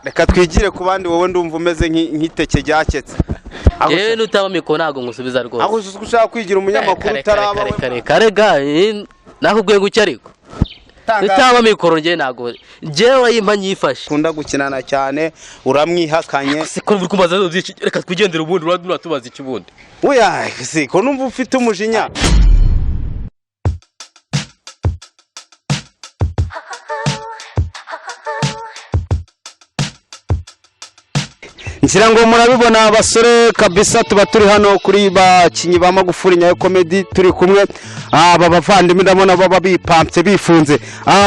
Reka twigire ku bandi. Wowe ndumva umeze nk'iteke ryaketse. Yewe, nutaba mikoro ntabwo ngusubiza rwose. Aho ushaka kwigira umunyamakuru utaraba we. Kare kare ga, nakubwiye ngo ariko nutaba mikoro njye ntabwo njyewe yimpa nyifashe. Ukunda gukinana cyane, uramwihakanye. Se ko uri kumbaza byinshi? Reka twigendere, ubundi uratubaza iki ubundi? Oya, si ko numva ufite umujinya. Ngira ngo murabibona abasore kabisa, tuba turi hano kuri bakinyi ba Magufuri Nyayo Comedy, turi kumwe aba bavandimwe, ndabona baba bipampye bifunze.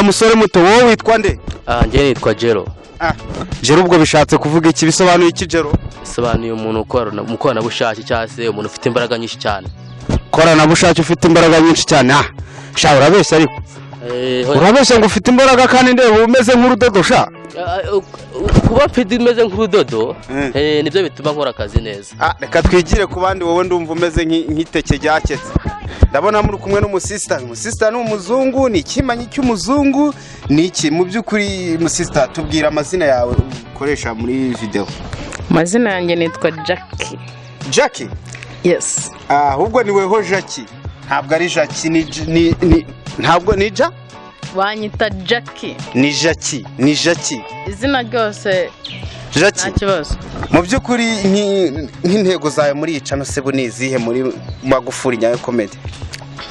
Musore muto, wowe witwa nde? Njye nitwa Jero. Jero, ubwo bishatse kuvuga iki? Bisobanuye iki, Jero? Bisobanuye umuntu ukora umukoranabushake cyangwa se umuntu ufite imbaraga nyinshi cyane. Koranabushake, ufite imbaraga nyinshi cyane. Sha, urabeshya ariko. Urabeshya ngo ufite imbaraga kandi ndeba umeze nk'urudodo sha. Kuba mfite imeze nk'urudodo, nibyo bituma nkora akazi neza. Reka twigire ku bandi. Wowe ndumva umeze nk'iteke ryaketse. Ndabona muri kumwe n'umusisita. Umusisita ni umuzungu, ni ikimanyi cy'umuzungu, ni iki mu by'ukuri? Musisita, tubwira amazina yawe ukoresha muri videwo. Amazina yanjye nitwa Jackie. Jackie? Yes. Ahubwo ni weho Jackie, ntabwo ari Jackie, ni ntabwo ni Ja. Banyita Jackie. Ni Jackie, ni Jackie. Izina ryose nta Jackie. kibazo. Mu by'ukuri nk'intego zawe muri iyi channel se ni izihe muri Magufuri Nyayo Comedy?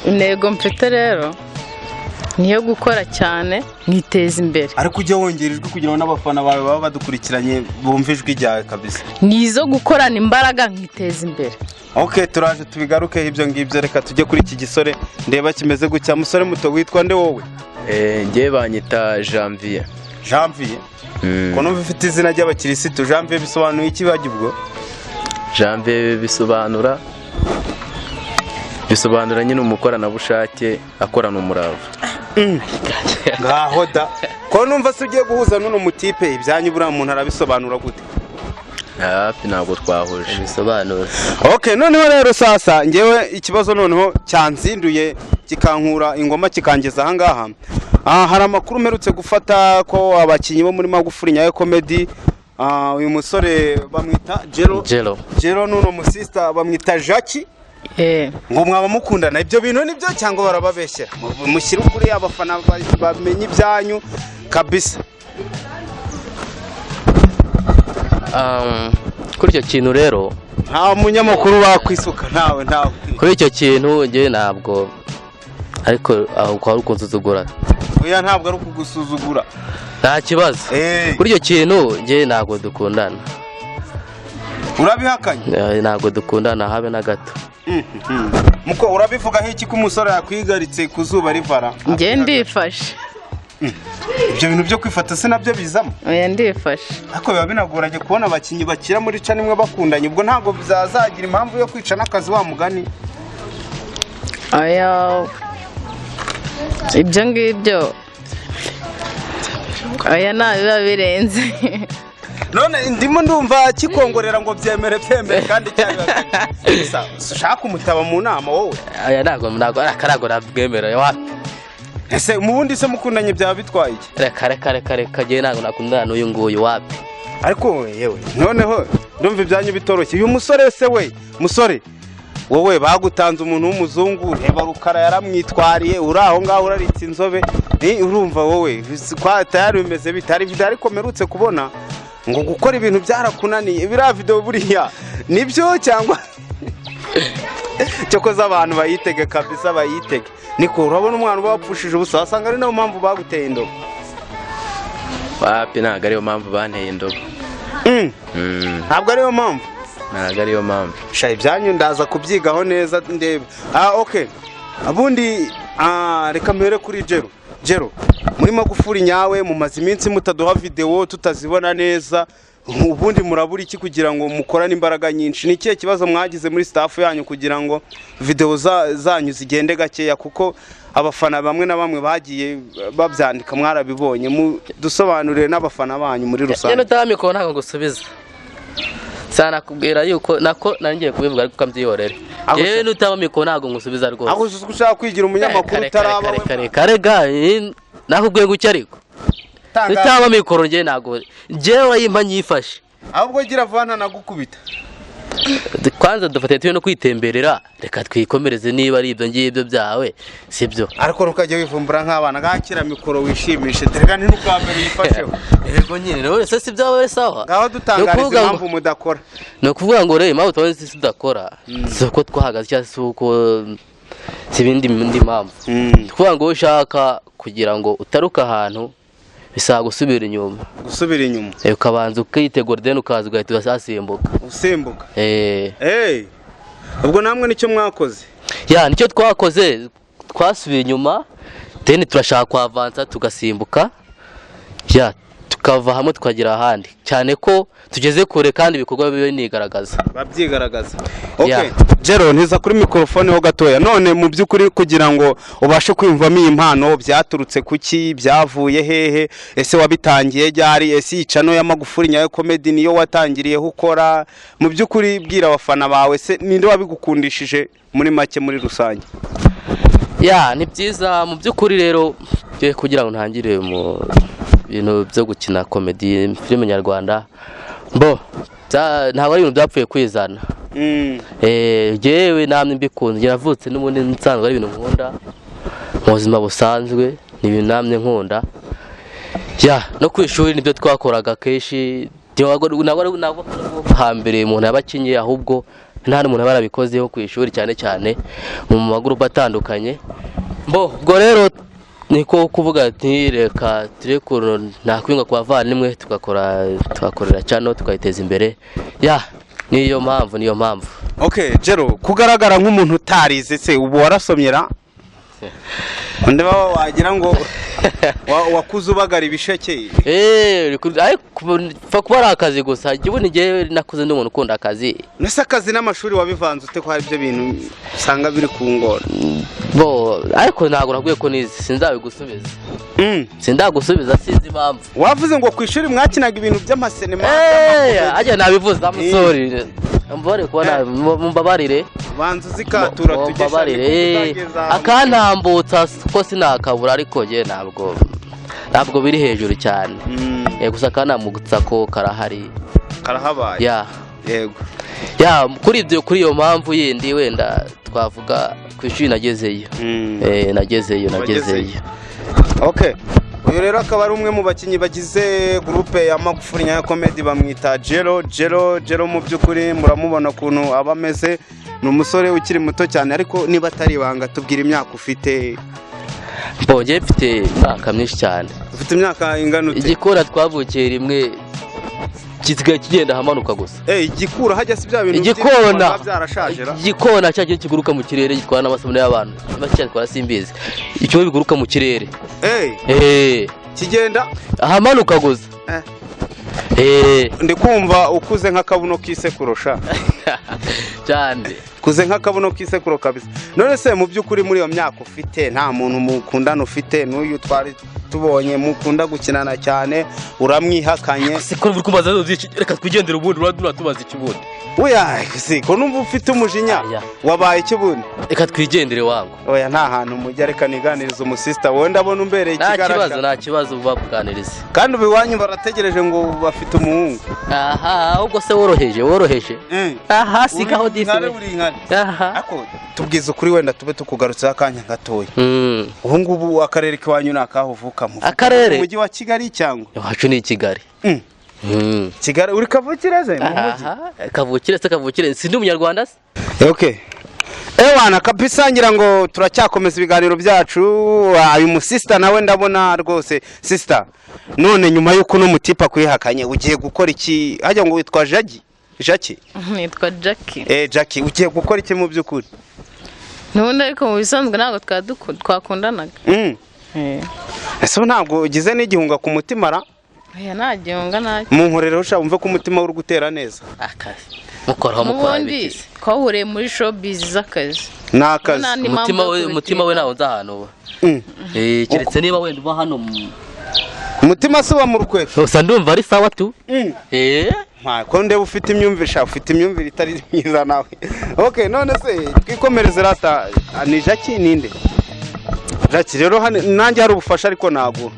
Intego mfite rero ni iyo gukora cyane nkiteza imbere. Ariko ujya wongera ijwi kugira ngo n'abafana bawe baba badukurikiranye bumve ijwi ryawe kabisa. Ni izo gukorana imbaraga nkiteza imbere. Ok, turaje tubigarukeho ibyo ngibyo. Reka tujye kuri iki gisore ndeba kimeze gutya. Musore muto, witwa nde wowe? Njye banyita Janvier. Janvier? Ko numva ufite izina ry'abakirisitu, Janvier bisobanuye iki bajya ubwo? Janvier bisobanura nyine umukoranabushake akorana umurava. Ngaho da, ko numva se ugiye guhuza n'uno mutipe, ibyanyu buriya umuntu arabisobanura gute? Hafi ntabwo twahuje. Bisobanura. Ok, noneho rero sasa ngewe ikibazo noneho cyanzinduye kikankura ingoma kikangeza ahangaha. Hari amakuru mperutse gufata ko abakinnyi bo muri Magufuri Nyayo Comedy, uyu musore bamwita Jero. Jero. Jero n'uno musista bamwita Jackie, ngo mwaba mukundana. Ibyo bintu nibyo cyangwa barababeshyera? Mushyire ukuri abafana bamenye ibyanyu kabisa. Kuri icyo kintu rero, Nta munyamakuru wakwisuka, ntawe, ntawe. Kuri icyo kintu njye ntabwo, ariko aho kwa ari ukunsuzugura. Oya, ntabwo ari ukugusuzugura. Nta kibazo. Kuri icyo kintu njye ntabwo dukundana. Urabihakanye? Ntabwo dukundana habe na gato. Muko, urabivugaho iki ko umusore yakwigaritse ku zuba rivara? Njye ndifashe. Ibyo bintu byo kwifata se nabyo bizamo? Oya, ndifashe. Ariko biba binagoranye kubona abakinnyi bakira muri ca nimwe bakundanye, ubwo ntabwo byazagira impamvu yo kwica n'akazi wa mugani? Oya, ibyo ngibyo oya, nta biba birenze. None ndimo ndumva kikongorera ngo byemere, byemere kandi cyabibabwiye. Ushaka umutaba mu nama wowe? Aya ntabwo ntabwo nabwemera, wapi. Ese mu bundi se mukundanye byaba bitwaye iki? Reka reka reka reka, njye ntabwo nakundana n'uyu nguyu, wapi. Ariko yewe, noneho ndumva ibyanyu bitoroshye. Uyu musore se we, musore wowe bagutanze umuntu w'umuzungu, reba Rukara yaramwitwariye, uri aho ngaho uraritse inzobe, ni urumva wowe kwa tayari bimeze bite? Hari video ariko mperutse kubona ngo gukora ibintu byarakunaniye. Biriya video buriya nibyo cyangwa cyokoze abantu bayitege kabisa, bayitege? Niko urabona umwana uba wapfushije ubusa, wasanga ari nayo mpamvu baguteye indobo. Wapi, ntabwo ariyo mpamvu banteye indobo. Ntabwo ariyo mpamvu? Ntabwo ariyo mpamvu. Sha, ibyanyu ndaza kubyigaho neza ndebe. Okay, abundi reka mpere kuri Jero. Jero, muri Magufuri nyawe mumaze iminsi mutaduha video, tutazibona neza. Ubundi murabura iki kugira ngo mukorane imbaraga nyinshi? Ni ikihe kibazo mwagize muri staff yanyu kugira ngo video zanyu zigende gakeya? Kuko abafana bamwe na bamwe bagiye babyandika, mwarabibonye. Dusobanurire n'abafana banyu muri Njye rusange. nutaba mikoro ntabwo ngusubiza. Sanakubwira yuko nako nari ngiye kubivuga, ariko ukabyihorere. Aho Yewe, nutaba mikoro ntabwo ngusubiza rwose. Aho ushaka kwigira umunyamakuru Kare, kare, utaraba kare, we. kare kare ga, nakubwiye ngo ariko Tangaza. Utaba mikoro njye ntabwo njyewe urayimpa nyifashe. Ahubwo gira vuba ntanagukubita. Kwanza dufate turi no kwitemberera, reka twikomereze niba ari ibyo ngibyo byawe, sibyo? Ariko ntukajya wivumbura nk'abana, ngakira mikoro wishimishe, terega ni n'ubwa mbere uyifasheho. Yego nyine, rero se si byawe sawa. Ngaho dutangariza Ni ukuvuga ngo- impamvu mudakora. Ni ukuvuga ngo rero impamvu tuba tudakora si uko twahagaze cyangwa si uko si ibindi indi mpamvu. Ni ukuvuga ngo iyo ushaka kugira ngo utaruke ahantu bisaba gusubira inyuma. Gusubira inyuma. Ukabanza ukitegura, then ukaza ugahita ugasimbuka. Usimbuka. Hey, ubwo namwe nicyo mwakoze? Ya, nicyo twakoze, twasubiye inyuma, then turashaka kwavansa tugasimbuka, ya, tukava hamwe tukagera ahandi, cyane ko tugeze kure kandi ibikorwa bibe nigaragaza. Babyigaragaza, okay. Yeah. Jero, ntiza kuri mikorofone ho gatoya. None mu by'ukuri kugira ngo ubashe kwiyumvamo iyi mpano, byaturutse kuki? Byavuye hehe? Ese wabitangiye ryari? Ese iyi channel ya Magufuri Nyayo Comedy niyo watangiriyeho ukora? Mu by'ukuri bwira abafana bawe, se ninde wabigukundishije muri make, muri rusange? Ya, ni byiza. Mu by'ukuri rero njye kugira ngo ntangire mu bintu byo gukina comedy, filime nyarwanda, bo ntabwo ari ibintu byapfuye kwizana. Njyewe namwe mbikunze, njye navutse n'ubundi nsanzwe ari ibintu nkunda mu buzima busanzwe, ni ibintu namwe nkunda. Ya, no ku ishuri nibyo twakoraga kenshi. Ntabwo hambere umuntu yaba akinye, ahubwo nta n'umuntu aba yarabikozeho ku ishuri, cyane cyane mu magurupe atandukanye. Bo ubwo rero niko kuvuga ati reka turebe ukuntu nakwinga ku bavandimwe, tugakora, tugakorera channel, tukayiteza imbere. Ya, niyo mpamvu, niyo mpamvu. Okay, Jero, kugaragara nk'umuntu utarize, se ubu warasomye ra? Undi baba wagira ngo wakuze ubagara ibisheke. Ariko pfa kuba ari akazi gusa. Jya ubundi njyewe nakuze ndi umuntu ukunda akazi. Nese akazi n'amashuri wabivanze ute, ko hari ibyo bintu usanga biri ku ngora? Bo, ariko ntabwo nakwiye ko nize, sinzabigusubiza. Sindagusubiza, sinzi impamvu. Wavuze ngo ku ishuri mwakinaga ibintu by'amasinema. Ajya nabivuze, amusori, mbabarire kuba mumbabarire. Banza uzikatura tujye. Mumbabarire. Akantambutsa ko sinakabura, ariko njye ntabwo biri hejuru cyane. Gusa akanambutsa ko karahari. Karahabaye. Ya. Yego. Ya, kuri ibyo, kuri iyo mpamvu yindi wenda twavuga, ku ishuri nagezeyo. Nagezeyo, nagezeyo. Okay, uyu rero akaba ari umwe mu bakinnyi bagize groupe ya Magufuri Nyayo Comedy, bamwita Jero. Jero, Jero, mu by'ukuri muramubona ukuntu aba ameze, ni umusore ukiri muto cyane. Ariko niba atari ibanga, tubwira imyaka ufite. Bo, njye mfite imyaka myinshi cyane. Ufite imyaka ingana ute? Igikona twavukiye rimwe gisigaye kigenda ahamanuka gusa. Igikura hajya si bya bintu Igikona. by'ibyuma biba byarashaje ra? Igikona cya kintu kiguruka mu kirere, gitwara n'amasabune y'abantu, niba cyatwara simbizi, icyo biguruka mu kirere. Kigenda ahamanuka gusa. Ndi kumva ukuze nk'akabuno k'isekuro sha. Cyane. Kuze nk'akabuno k'isekuro kabisa. None se mu by'ukuri muri iyo myaka ufite nta muntu mukundana ufite? N'uyu twari tubonye mukunda gukinana cyane uramwihakanye. Siko uri kumbaza byinshi, reka twigendere, ubundi uratubaza iki ubundi? Oya, si ko numva ufite umujinya? Aya. Wabaye iki bundi? Reka twigendere wangu. Oya, nta hantu mujya, reka niganirize umusista wowe, ndabona umbereye Nta kibazo. ikigarasha. Nta kibazo, babuganirize. Kandi ubu iwanyu barategereje ngo bafite umuhungu. Aha, ahubwo se woroheje, woroheje. Aha, sigaho. Uri Disi inkare, we. uri inkare. Aha. Ariko tubwize ukuri, wenda tube tukugarutseho akanya gatoya. Ubu ngubu akarere k'iwanyu ni akaho uvukamo? Akarere? Umujyi wa Kigali cyangwa? Iwacu ni i Kigali. Kigali, uri kavukire ze mu mujyi? Aha, kavukire se, kavukire, sindi umunyarwanda se? Okay. Ewana kabisa, ngira ngo turacyakomeza ibiganiro byacu. Uyu musista nawe ndabona rwose. Sister, none nyuma y'uko uno mutipe akwihakanye ugiye gukora iki? Hajya ngo witwa Jagi, Jackie? Nitwa Jackie. Jackie, ugiye gukora iki mu by'ukuri? N'ubundi ariko mu bisanzwe ntabwo twakundanaga. Ese ubu ntabwo ugize n'igihunga ku mutima ra? Oya, nta gihunga ntacyo. Mu nkorero sha, wumve ko umutima uri gutera neza. Akazi mukoraho, mukora N'ubundi ibikize. twahuriye muri showbiz z'akazi. Ni akazi. Nta n'indi mpamvu Umutima yo we, umutima we kubitinda. ntawo nzi ahantu uba. Keretse niba wenda uba hano Umutima si uba mu rukweto? Gusa ndumva ari sawa tu. Ko ndeba ufite imyumvire sha, ufite imyumvire itari myiza nawe. Okay, none se twikomereze rata. Ni Jackie, ninde? Jackie rero hano nanjye hari ubufasha ariko naguha.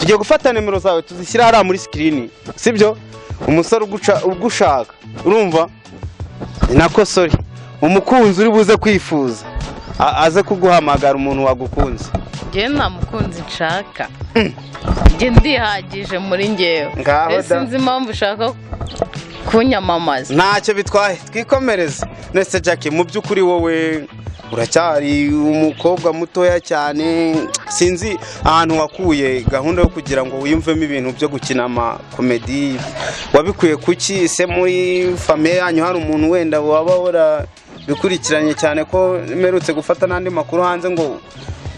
Tugiye gufata nimero zawe tuzishyira hariya muri screen, sibyo? Umusore ugushaka, urumva nako, sorry, umukunzi uri buze kwifuza aze kuguhamagara, umuntu wagukunze. Njyewe nta mukunzi nshaka, njye ndihagije muri njyewe. Ngaho Rero da. sinzi impamvu ushaka kunyamamaza. Ntacyo bitwaye, twikomereze. Nese Jackie, mu by'ukuri wowe uracyari umukobwa mutoya cyane, sinzi ahantu wakuye gahunda yo kugira ngo wiyumvemo ibintu byo gukina amakomedi. Wabikuye kuki se? Muri famille yanyu hari umuntu wenda waba warabikurikiranye cyane? Ko mperutse gufata n'andi makuru hanze ngo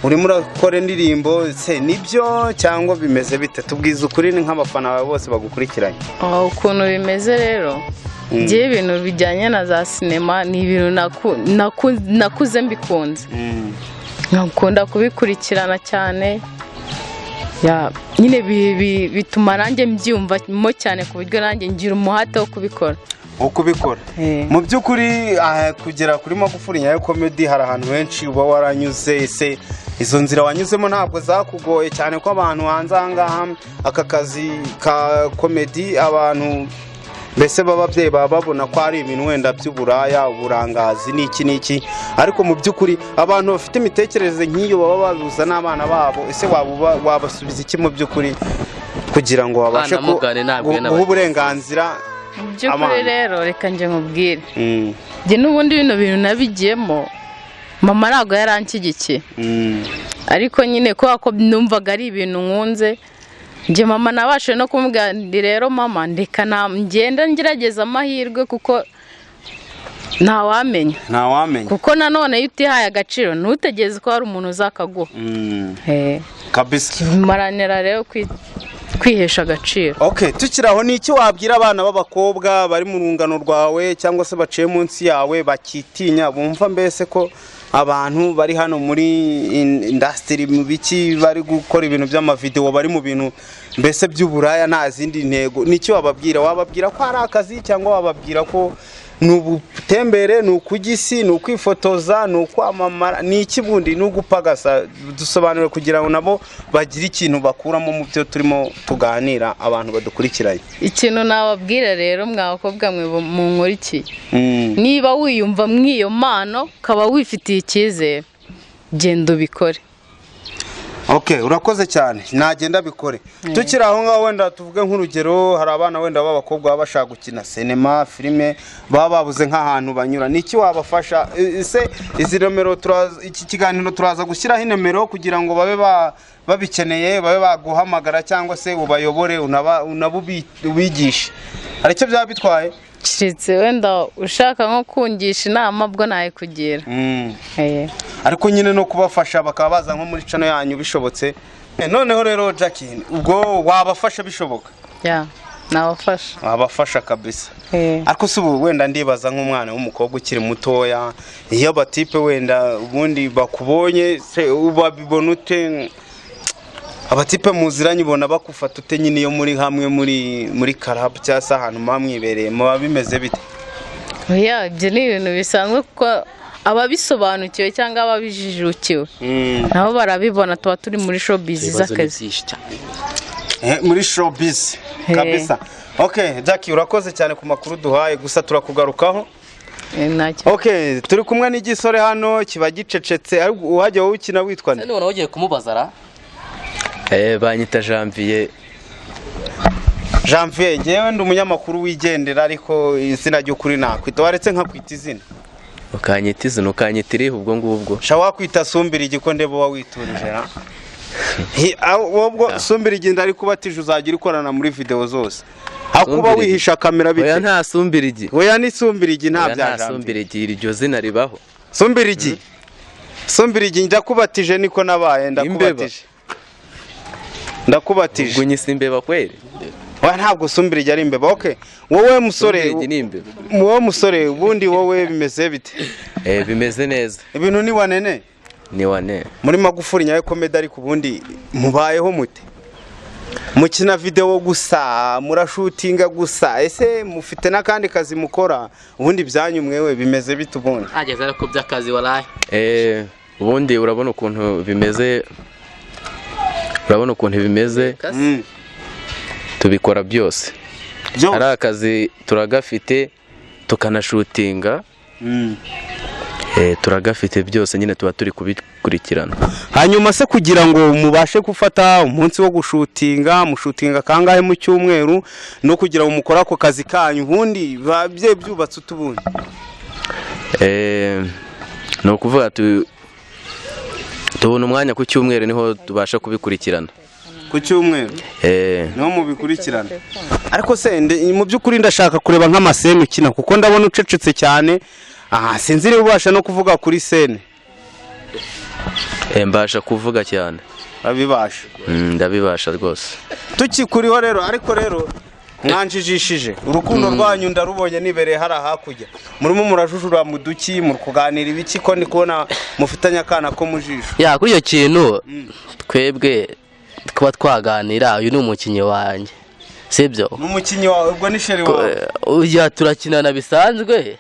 urimo urakora indirimbo, se nibyo cyangwa bimeze bite? Tubwize ukuri, ni nk'abafana bawe bose bagukurikiranye. Aho ukuntu bimeze rero, njyewe ibintu bijyanye na za sinema ni ibintu nakuze mbikunze, nkakunda kubikurikirana cyane. Ya, nyine bituma nanjye mbyiyumvamo cyane, ku buryo nanjye ngira umuhate wo kubikora. Wo kubikora. Mu by'ukuri kugera kuri Magufuri Nyayo Comedy hari ahantu henshi uba waranyuze. Ese izo nzira wanyuzemo ntabwo zakugoye cyane, ko abantu hanze aha ngaha aka kazi ka comedy, abantu mbese b'ababyeyi baba babona ko ari ibintu wenda by'uburaya, uburangazi n'iki n'iki, ariko mu by'ukuri abantu bafite imitekerereze nk'iyo baba babibuza n'abana babo, ese wabasubiza iki mu by'ukuri kugira ngo babashe Abana mugane ntabwo guha uburenganzira Mu by'ukuri abana? rero reka njye nkubwire, njye n'ubundi bino bintu nabigiyemo mama ntabwo yaranshyigikiye, ariko nyine kubera ko numvaga ari ibintu nkunze, njye mama nabashije no kumubwira nti: "Rero mama, ndeka ngenda ngerageza amahirwe, kuko ntawamenya." Ntawamenya. Kuko nanone iyo utihaye agaciro, ntutegereze ko hari umuntu uzakaguha. Kabisa. Maranira rero kwihesha agaciro. Okay, tukiri aho, ni iki wabwira abana b'abakobwa bari mu rungano rwawe cyangwa se baciye munsi yawe, bakitinya, bumva mbese ko abantu bari hano muri industry, mu biki, bari gukora ibintu by'amavideo, bari mu bintu mbese by'uburaya, nta zindi ntego? Ni iki wababwira? Wababwira ko ari akazi, cyangwa wababwira ko ni ubutembere, ni ukujya isi, ni ukwifotoza, ni ukwamamara, ni iki bundi, ni ugupagasa? Dusobanure kugira ngo nabo bagire ikintu bakuramo mu byo turimo tuganira, abantu badukurikiranye. Ikintu nababwira rero, mwa bakobwa mwe munkurikiye, niba wiyumva mw'iyo mpano, ukaba wifitiye icyizere, genda ubikore. Ok, urakoze cyane, nagenda bikore. Tukiri aho ngaho, wenda tuvuge nk'urugero, hari abana wenda b'abakobwa baba bashaka gukina sinema, filime, baba babuze nk'ahantu banyura. Ni iki wabafasha? Ese izi nomero iki kiganiro turaza gushyiraho inomero kugira ngo babe babikeneye babe baguhamagara, cyangwa se ubayobore, unaba ubigishe, hari icyo byaba bitwaye? Keretse wenda ushaka nko kungisha inama, bwo nayikugira. Ariko nyine no kubafasha bakaba baza nko muri channel yanyu bishobotse. Noneho rero Jackie, ubwo wabafasha bishoboka? Ya, nabafasha. Wabafasha kabisa. Ariko si ubu wenda ndibaza nk'umwana w'umukobwa ukiri mutoya, iyo abatipe wenda ubundi bakubonye se ubabibona ute? Abatipe muziranye ubona bakufata ute nyine iyo muri hamwe muri club cyangwa se ahantu muba mwibereye, muba bimeze bite? Oya, ibyo ni ibintu bisanzwe, kuko ababisobanukiwe cyangwa ababijijukiwe nabo barabibona, tuba turi muri showbiz Ibibazo ni z'akazi. byinshi cyane. Muri showbiz. Kabisa. Okay Jackie, urakoze cyane ku makuru duhaye, gusa turakugarukaho. Ntacyo. Okay, turi kumwe n'igisore hano kiba gicecetse, ariko uhajya wowe ukina witwa nde? None ugiye kumubaza ra? Banyita Janvier. Janvier, ngewe ndi umunyamakuru wigendera, ariko izina ry'ukuri nakwita, waretse nkakwita izina. Ukanyita izina, ukanyita irihe ubwo ngubwo? Sha, wakwita Sumbirigi, ko ndeba uba witurije ra. Wowe Sumbirigi, ndari kubatije, uzagira ukorana muri video zose, aho kuba Sumbirigi. wihisha kamera Oya, bite. nta Sumbirigi. Oya, ni Sumbirigi, nta Oya, bya nta Janvier. Sumbirigi, iryo zina ribaho? Sumbirigi, Sumbirigi, ndakubatije, niko nabaye, ndakubatije, ndakubatije. Ubwo unyise imbeba kweri? Oya, ntabwo Sumbirigi ari imbeba. Okay, wowe musore, Sumbirigi ni imbeba. Wowe musore, ubundi wowe bimeze bite? Bimeze neza. Ibintu ni wanene. Ni wane. Muri Magufuri Nyayo Comedy, ariko ubundi mubayeho mute? Mukina video gusa, murashutinga gusa, ese mufite n'akandi kazi mukora? Ubundi byanyu mwewe bimeze bite ubundi? Ageze ariko by'akazi, waraye. Ubundi urabona ukuntu bimeze. Urabona ukuntu bimeze. Tubikora byose. Byose. Ari akazi turagafite, tukanashutinga. Turagafite byose nyine, tuba turi kubikurikirana. Hanyuma se kugira ngo mubashe gufata umunsi wo gushutinga, mushutinga kangahe mu cyumweru? No kugira ngo mukore ako kazi kanyu, ubundi biba byubatse utubundi? Ni ukuvuga tubona umwanya ku cyumweru, niho tubasha kubikurikirana. Ku cyumweru? Eh. Niho mubikurikirana. Ariko se mu by'ukuri ndashaka kureba nk'amascene ukina, kuko ndabona ucecetse cyane. Aha sinzi niba ubasha no kuvuga kuri scene. Mbasha kuvuga cyane. Abibasha? Ndabibasha rwose. Tukikuriho rero, ariko rero mwanjijishije, urukundo rwanyu ndarubonye nibereye hariya hakurya. Murimo murajujura mu duki, muri kuganira ibiki, ko ndi kubona mufitanye akana ko mu jisho? Ya, kuri icyo kintu twebwe kuba twaganira, uyu ni umukinnyi wanjye, sibyo? Ni umukinnyi wawe, ubwo ni chéri wawe? Ujya turakinana bisanzwe.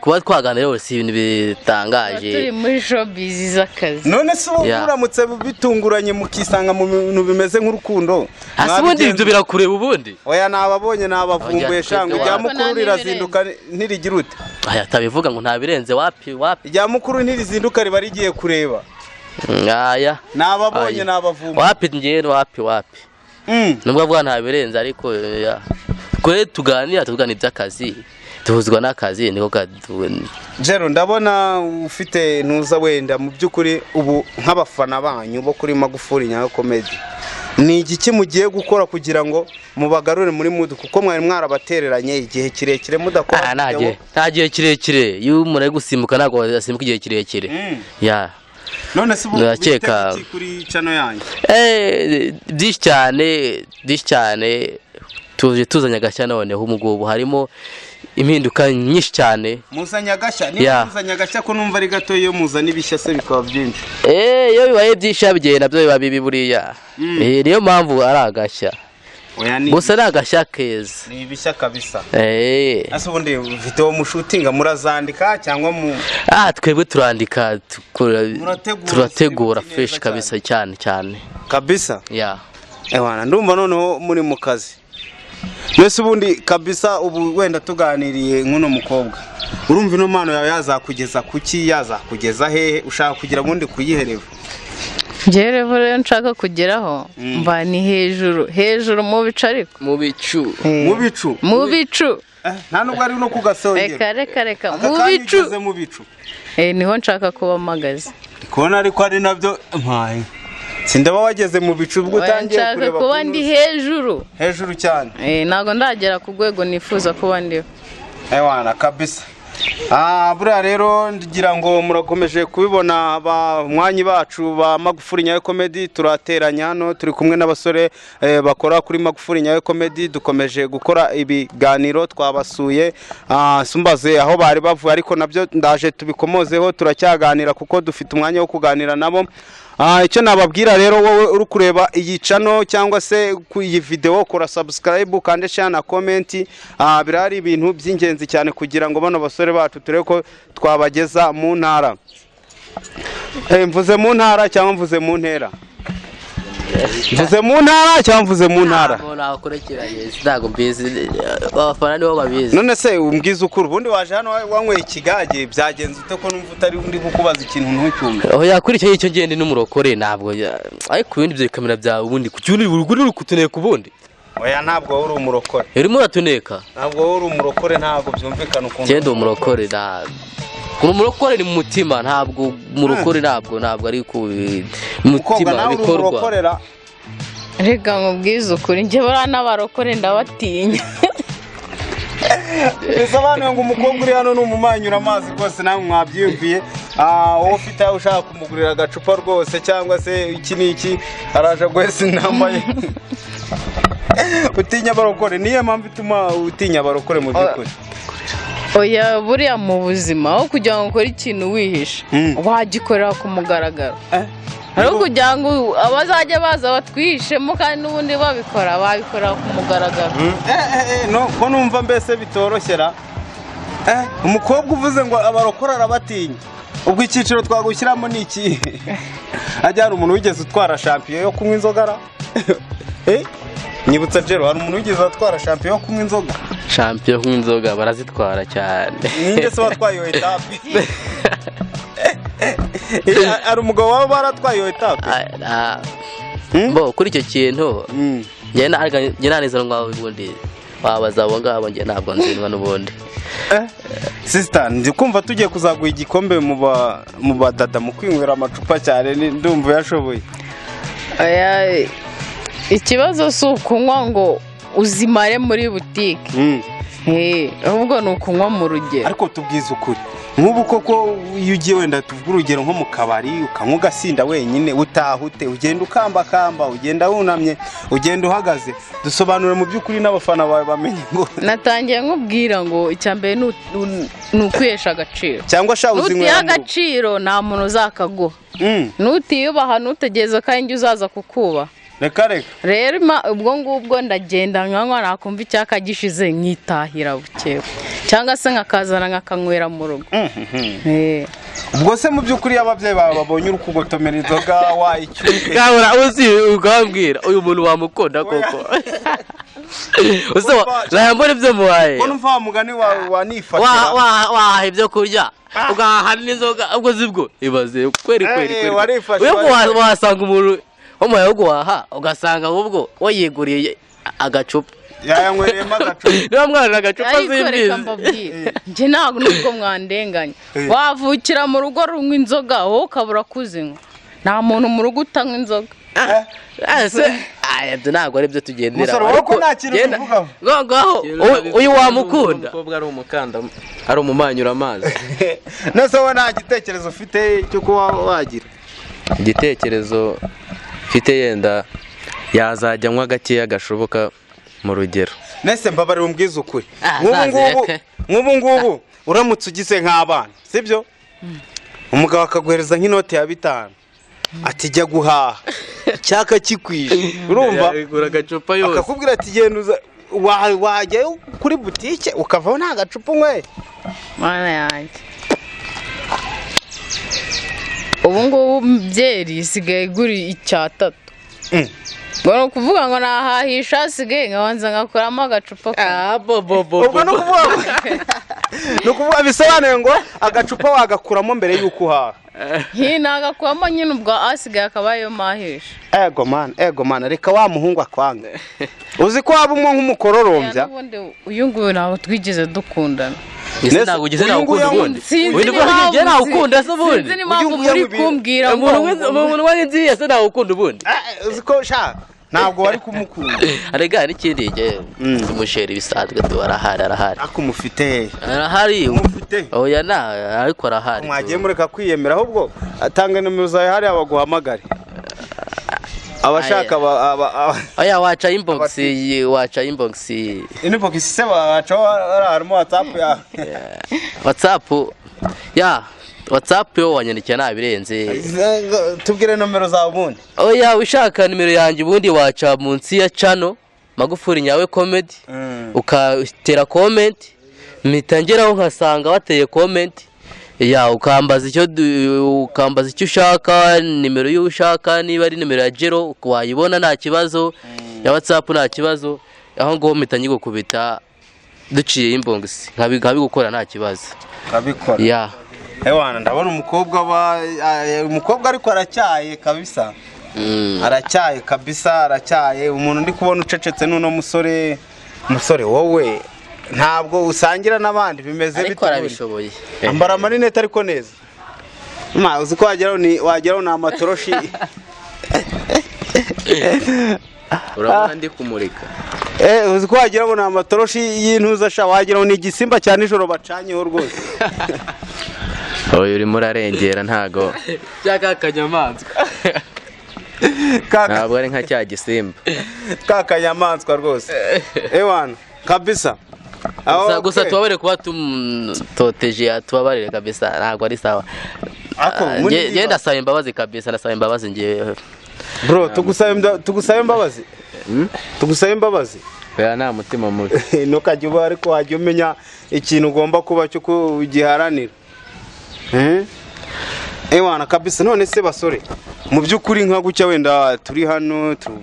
Kuba twaganira rero si ibintu bitangaje. Turi muri showbiz z'akazi. None se ubu muramutse bitunguranye mukisanga mu bintu bimeze nk'urukundo, Hasi ubundi ibyo birakureba ubundi? Oya, nababonye, nabavumbuye. Oya, Shanga twebwe irya wapi. mukuru rirazinduka ntirigira ute? Aya tabivuga ngo ntabirenze, wapi wapi. Irya mukuru ntirizinduka, riba rigiye kureba. Aya. Nababonye. Aya. Nabavumbuye. Wapi, njyewe wapi wapi. Nubwo avuga ntabirenze, ariko ya. Twe tuganira, tuvugana iby'akazi, duhuzwa n'akazi niko Jero, ndabona ufite ntuza wenda. Mu by'ukuri ubu nk'abafana banyu bo kuri Magufuri Nyawe Comedy, ni igiki mugiye gukora kugira ngo mubagarure muri mood, kuko mwari mwarabatereranye igihe kirekire mudakora Ah, nta video? gihe kirekire. Iyo umuntu ari gusimbuka ntabwo asimbuka igihe kirekire. Ya. None se ubu Ndakeka- witeze iki kuri channel yanyu? Byinshi cyane, byinshi cyane. Tuje tuzanye agashya noneho ubu ngubu, harimo impinduka nyinshi cyane. Muzanye agashya? Niba muzanye agashya, ko numva ari gato, iyo muzana ibishya se bikaba byinshi? Iyo bibaye byinshi bigenda nabyo biba bibi buriya. Niyo mpamvu ari agashya. Oya, ni Gusa ni agashya keza. Ni ibishya kabisa. Ese ubundi video mushutinga murazandika cyangwa mu Ah, twebwe turandika, Murategura turategura script fresh neza? Kabisa, cyane cyane. Kabisa. Ya. Ewana, ndumva noneho muri mu kazi. Mbese ubundi kabisa ubu wenda tuganiriye nk'uno mukobwa, urumva ino mpano yawe yazakugeza kuki, yazakugeza hehe? Ushaka kugira ubundi kuyihereva? Njyewe rero nshaka kugeraho mba ni hejuru hejuru mu bicu ariko. Mu bicu. Mu bicu? Mu bicu. Nta nubwo ari no ku gasongero? Reka reka reka. Aka Mu kanya bicu. ugeze mu bicu? Niho nshaka kuba mpagaze. Ndi kubona ariko ari nabyo mpaye, sindaba wageze mu bicu ubwo Oya, utangiye nshaka kureba kuba kuri ndi nuzi. hejuru. Hejuru cyane. Ntabwo ndagera ku rwego nifuza kuba ndiho. Ewana kabisa. Ah, buriya rero ngira ngo murakomeje kubibona, banywanyi bacu ba Magufuri Nyawe Comedy. Turateranya hano, turi kumwe n'abasore bakora kuri Magufuri Nyawe Comedy. Dukomeje gukora ibiganiro, twabasuye. Sumbaze aho bari bavuye, ariko nabyo ndaje tubikomozeho. Turacyaganira kuko dufite umwanya wo kuganira nabo. Icyo nababwira rero, wowe uri kureba iyi channel cyangwa se ku iyi video, kora subscribe, kandi share na comment. Birari ibintu by'ingenzi cyane kugira ngo bano basore bacu turebe ko twabageza mu ntara. Mvuze mu ntara cyangwa mvuze mu ntera? Mvuze mu ntara cyangwa mvuze mu ntara? Ntabwo nakurekeranye, ntabwo mbizi, abafana nibo babizi. None se umbwiza ukuri, ubundi waje hano wanyweye ikigage, byagenze ute, ko numva utari ndi kukubaza ikintu ntucyumve? Oya, kuri icyo ngicyo ngende n'umurokore ntabwo ariko ibindi byo kamera byawe, ubundi ku kintu uri kutuneka ubundi. Oya, ntabwo wowe uri umurokore. Urimo uratuneka. Ntabwo wowe uri umurokore, ntabwo byumvikana ukuntu. Ngende umurokore, ntabwo umurokore ni mu mutima, ntabwo umurokore ntabwo ari ku Mukobwa, mutima nawe uri bikorwa. umurokorera? Reka nkubwize ukuri, njye buriya n'abarokore ndabatinya. Bisobanuye ngo umukobwa uri hano ni umumanyura amazi rwose, nawe mwabyiyumviye. Wowe ufite aho ushaka kumugurira agacupa rwose cyangwa se iki n'iki, araje guhesa inama ye. Utinya abarokore, niyo mpamvu ituma utinya abarokore mu by'ukuri? Oya, buriya mu buzima aho kugira ngo ukore ikintu wihishe, wagikorera ku mugaragaro. Aho kugira ngo abazajya baza batwihishemo kandi n'ubundi babikora, babikora ku mugaragaro. No, ko numva mbese bitoroshyera. Umukobwa uvuze ngo abarokore arabatinya. Ubwo icyiciro twagushyiramo ni iki? Hajya hari umuntu wigeze utwara champion yo kunywa inzoga ra? Nyibutsa Jero, hari umuntu wigeze atwara champion yo kunywa inzoga? Champion kunywa inzoga barazitwara cyane. Ninde se watwaye iyo étape? Hari umugabo waba baratwaye iyo étape? Ah, ah, bo kuri icyo kintu, njye nta ngaho ubundi wabaza abo ngabo, njye ntabwo nzinwa n'ubundi. Sister, ndi kumva tugiye kuzaguha igikombe mu badada mu kwinywera amacupa cyane, ndumva yashoboye. Oya, ikibazo si ukunywa ngo uzimare muri butike. Ahubwo ni ukunywa mu rugero. Ariko tubwize ukuri, nk'ubu koko iyo ugiye, wenda tuvuge urugero nko mu kabari, ukanywa ugasinda wenyine, utaha ute? Ugenda ukambakamba, ugenda wunamye, ugenda uhagaze? Dusobanure mu by'ukuri n'abafana bawe bamenye ngo Natangiye nkubwira ngo icya mbere ni ukwihesha agaciro. Cyangwa sha Nutiha uzinywera mu rugo? agaciro, nta muntu uzakaguha. Nutiyubaha, ntutegereze ko ari njye uzaza kukubaha. Reka reka. Rero ubwo ngubwo ndagenda nkanywa, nakumva icyaka gishize nkitahira bukewe, cyangwa se nkakazana nkakanywera mu rugo. Ubwo se mu by'ukuri iyo ababyeyi bawe babonye uri kugotomera inzoga wayicyuye? Kabura uzi ukambwira uyu muntu wamukunda koko? Use nayambona ibyo muhaye. Mbona umva wa mugani wawe wanifatira. Wahaha ibyo kurya, ugahaha n'inzoga, ubwo sibwo ibaze kweri kweri. Kweri. Warifashe, Uyo warifashe. Wasanga umuntu wamuhaye wo guhaha, ugasanga ahubwo we yiguriye agacupa. Yayanywereyemo agacupa. Niba mwana agacupa Ariko reka simbizi. mbabwire, njye ntabwo nubwo mwandenganya, wavukira mu rugo runywa inzoga, wowe ukabura kuzinywa, nta muntu mu rugo utanywa inzoga. Ese aya ibyo ntabwo ari byo tugendera. Musore, wowe ko nta kintu ubivugaho? Ngaho uyu wamukunda. Umukobwa ari umukanda, ari umumanyura amazi. Nese wowe nta gitekerezo ufite cyo kuba wagira? Igitekerezo mfite, yenda yazajya anywa gakeya gashoboka mu rugero. Nese mbabarira umbwize ukuri. Ah, Nk'ubu ngubu, zazireke. nk'ubu ngubu uramutse ugize nk'abana, sibyo, umugabo akaguhereza nk'inoti ya 5 ati jya guhaha, icyaka kikwishe, urumva? Yagura agacupa yose. Akakubwira ati genda uza, wajyayo kuri butike ukavaho nta gacupa unyweye? Mana yanjye, ubu ngubu byeri isigaye igura icyatatu. Ngo ni ukuvuga ngo nahahisha hasigaye nkabanza ngakuramo agacupa kamwe. Ah, bo bo bo. Ubwo ni ukuvuga bisobanuye ngo agacupa wagakuramo mbere y'uko uhaha? Nti nagakuramo nyine, ubwo asigaye akaba ariyo mahisha. Ego mana, ego mana, reka wa muhungu akwanga. Uzi ko waba umwe nk'umukororombya? N'ubundi uyu nguyu ntabwo twigeze dukundana. Ese ntabwo ugize, Uyu nguyu ntabwo ukunda ubundi? Sinzi Uyu nibwo n'impamvu njye nawukunda se ubundi? Sinzi n'impamvu Uyu nguyu muri yanywa kumbwira ngo Umuntu w'inziye se ntabwo ukunda ubundi? Eh, uzi ko sha ntabwo wari kumukunda. Arega n'ikindi njye umusheri bisanzwe tu, arahari, arahari. Ariko umufite hehe? Arahari. Umufite? Oya, na ariko arahari. Mwagiye mureka kwiyemera, ahubwo atanga nimero zawe hariya baguhamagare abashaka Oya, waca inbox, waca inbox. Inbox se bacaho hariya harimo WhatsApp yawe? WhatsApp ya WhatsApp yo wanyandikira nabirenze. Tubwire nomero zawe ubundi. Oya, ushaka nimero yanjye ubundi waca munsi ya channel Magufuri Nyawe Comedy, ukatera comment, mpita ngeraho nkasanga wateye comment ya, ukambaza icyo ushaka, nimero y'uwo ushaka, niba ari nimero ya Jero wayibona nta kibazo, ya WhatsApp nta kibazo, aho ngaho mpita nyigukubita duciye inbox nkabigukora nta kibazo. Ukabikora. Ya. Ewana, ndabona umukobwa aba umukobwa, ariko aracyaye kabisa. Aracyaye kabisa, aracyaye. Umuntu ndi kubona ucecetse n'uno musore. Musore, wowe ntabwo usangira n'abandi, bimeze Ariko bite ubundi? arabishoboye. Ambara amarinete ariko neza. Ma uzi ko wageraho ni amatoroshi. Urabona ndi kumurika. Uzi ko wageraho ni amatoroshi y'intuza sha, wageraho ni igisimba cya nijoro bacanyeho rwose. Uyu urimo urarengera ntago Cyaka kanyamaswa. Ntabwo ari nka cya gisimba. Ka kanyamaswa rwose, ewana kabisa. Gusa gusa Okay. tubabarire kuba tumutoteje, tubabarire kabisa, ntabwo ari sawa. Ako, Ah, muri nge ndasaba imbabazi kabisa, ndasaba imbabazi ngewe. Bro, tugusabe imbabazi, tugusabe imbabazi. Oya, nta mutima mubi. Ntukajya uba, ariko wajya umenya ikintu ugomba kuba cyo kugiharanira. Eh? Ewana kabisa. None se basore, mu by'ukuri nka gutya wenda turi hano turi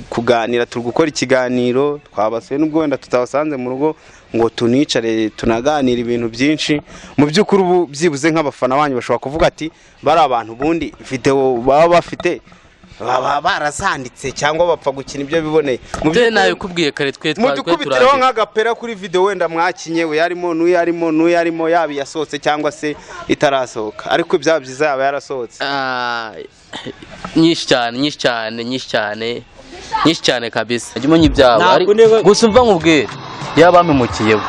kuganira, turi gukora ikiganiro, twabasuye nubwo wenda tutabasanze mu rugo ngo tunicare tunaganira ibintu byinshi. Mu by'ukuri ubu byibuze nk'abafana banyu bashobora kuvuga ati bari abantu ubundi video baba bafite baba barazanditse cyangwa bapfa gukina ibyo biboneye? Mu Byo by'ukuri nabikubwiye kare, twe mudukubitireho turandika. nk'agapera kuri video wenda mwakinye, uyarimo n'uyarimo n'uyarimo, yaba iyasohotse cyangwa se itarasohoka, ariko byaba byiza yaba yarasohotse. Ah, nyinshi cyane, nyinshi cyane, nyinshi cyane, nyinshi cyane kabisa. Jya umenya ibyawe. Ntabwo Ariko gusa umva nkubwire, yaba bamukiyeho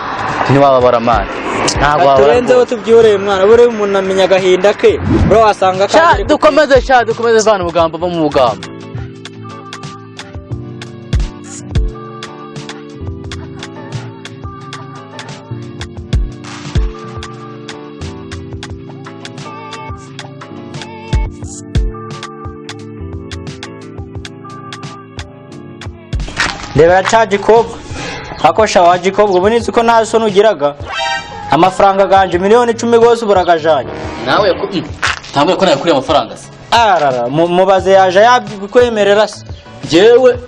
ntiwababara mani, ntabwo wababara Turenzeho. rwose. Tubyihoreye mwana, buriya umuntu amenya agahinda ke, buriya wasanga Sha, kandi dukomeze, sha, dukomeze. Vana ubugambo, va mu bugambo. Ndebera ca gikobwa ako sha wa gikobwa, ubu nizi ko nta soni ugiraga. Amafaranga ganje 10 miliyoni rwose uburagajanye. Nawe ntabwo ko nayakuriye amafaranga se? Arara mubaze yaje yabikwemerera se? Njyewe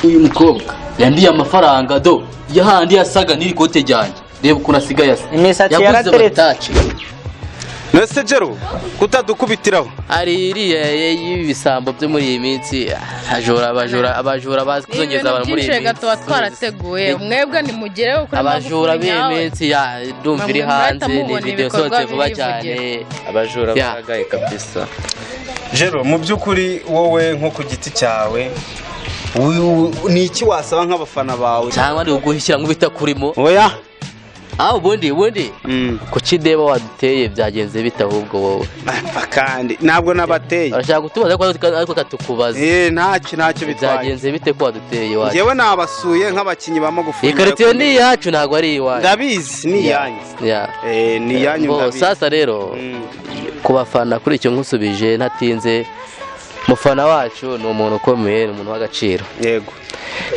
uyu mukobwa yandiye amafaranga do yahandi yasaga n'iri kote ryanjye, reba ukuntu asigaye asa. Imisatsi Yaguze yarateretse. amataci. Nese Jero, kutadukubitiraho? Hari iriya y'ibisambo byo muri iyi minsi, abajura, abajura, abajura bazi Ni kuzongeza ibintu abantu muri byinshi iyi reka minsi. tuba twarateguye, mwebwe nimugereho kuri Abajura Magufuli b'iyi nyawe. minsi ya ndumva iri Bamwe murahita hanze ni mubona video ibikorwa isohotse vuba birivugira. cyane. Abajura Ya. baragaye kabisa. Jero, mu by'ukuri wowe nko ku giti cyawe ni iki wasaba nk'abafana bawe? Cyangwa ni uguhishyira nk'ibitakurimo? Oya. Ah, ubundi kuki ndeba waduteye, byagenze bite ahubwo wowe? Apfa, kandi ntabwo nabateye. Urashaka kutubaza ariko katukubaza. Eh, ntacyo bitwaye. Byagenze bite ko waduteye iwacu? Njyewe nabasuye nk'abakinnyi ba Magufuli. Iyi karitsiye ni iyacu, ntabwo ari iwacu. Ndabizi, ni iyanyu. Ya. Eh, ni iyanyu. Bo, Ndabizi. sasa rero ku bafana, kuri icyo nkusubije ntatinze, mufana wacu ni umuntu ukomeye, ni umuntu w'agaciro.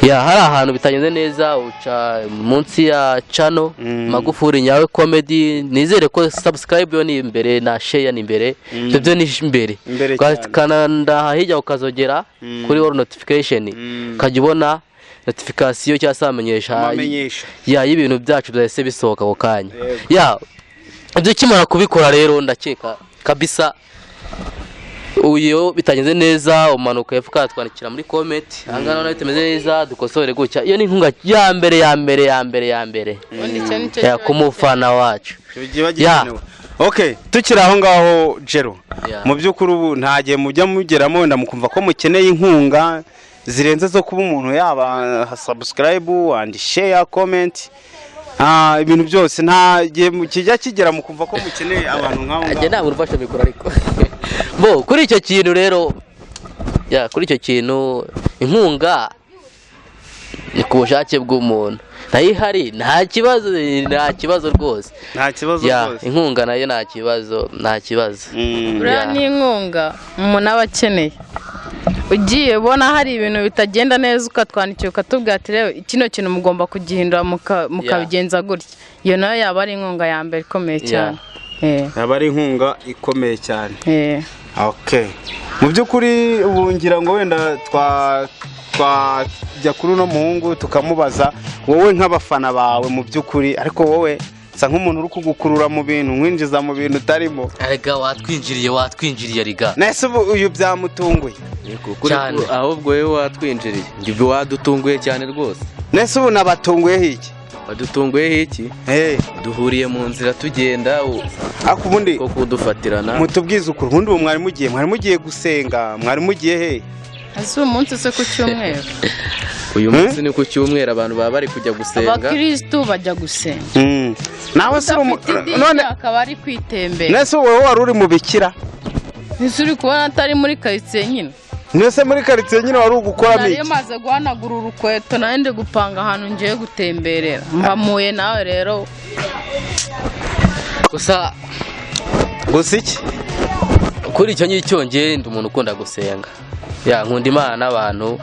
Ya, hari ahantu bitagenze neza, uca munsi ya channel Magufuli Nyawe Comedy. Nizere ko subscribe yo ni imbere na share ni imbere, ibyo byo ni imbere. Imbere cyane. Ugakananda hirya ukazogera kuri all notification, ukajya ubona notification cyangwa se amenyesha Amamenyesha. ya y'ibintu byacu byahise bisohoka ako kanya. Ya, ibyo ukimara kubikora rero, ndakeka kabisa uyo bitagenze neza umanuka hepfo ukatwandikira muri comment, ahangaha noneho bitameze neza dukosore gutya. Iyo ni inkunga ya mbere, ya mbere, ya mbere, ya mbere Ubundi icyo nicyo ya kiba ku mufana wacu. Kiba gikenewe. Okay, tukiri aho ngaho Jero, mu by'ukuri ubu nta gihe mujya mugeramo wenda mukumva ko mukeneye inkunga zirenze zo kuba umuntu yaba subscribe and share, comment, ibintu byose? Nta gihe kijya kigera mukumva ko mukeneye abantu nk'abo Njye ngabo? ntabwo urufasha mikoro, ariko bo kuri icyo kintu rero, ya, kuri icyo kintu inkunga ni ku bushake bw'umuntu, nayo ihari nta kibazo, nta kibazo rwose. Nta kibazo Ya, rwose. inkunga nayo nta kibazo, nta kibazo. Buriya Ya. ni inkunga umuntu aba akeneye. Ugiye ubona hari ibintu bitagenda neza, ukatwandikira ukatubwira ati rero kino kintu mugomba kugihindura, mukabigenza gutya, iyo nayo yaba ari inkunga ya mbere ikomeye cyane. Yaba ari inkunga ikomeye cyane. Eh. Okay, mu by'ukuri ubu ngira ngo wenda twajya kuri uno muhungu tukamubaza, wowe nk'abafana bawe mu by'ukuri. Ariko wowe nsa nk'umuntu uri kugukurura mu bintu, nkwinjiza mu bintu utarimo. Erega watwinjiriye, watwinjiriye riga. Nese ubu uyu byamutunguye? Kuri Cyane. Ahubwo wowe watwinjiriye. Njye wadutunguye cyane rwose. Nese ubu nabatunguyeho iki? Wadutunguyeho iki? Eh, Duhuriye mu nzira tugenda ariko ubundi ko kudufatirana. Mutubwize ukuri, ubundi ubu mwari mugiye gusenga, mwari mugiye he? Ese uyu munsi se ku cyumweru? Uyu munsi ni ku cyumweru, abantu baba bari kujya gusenga. Abakirisitu bajya gusenga. Nawe se uri Udafite idini none akaba ari kwitembera. Nese wowe wari uri mu bikira? Ese uri kubona atari muri karitsiye nyine? Nese muri karitsiye nyine wari ugukoramo Nari iki? maze guhanagura urukweto, nari ndi gupanga ahantu ngiye gutemberera, mbamuye nawe rero. Gusa Gusa iki? Kuri icyo ngicyo, njye ndi umuntu ukunda gusenga, ya, nkunda Imana n'abantu.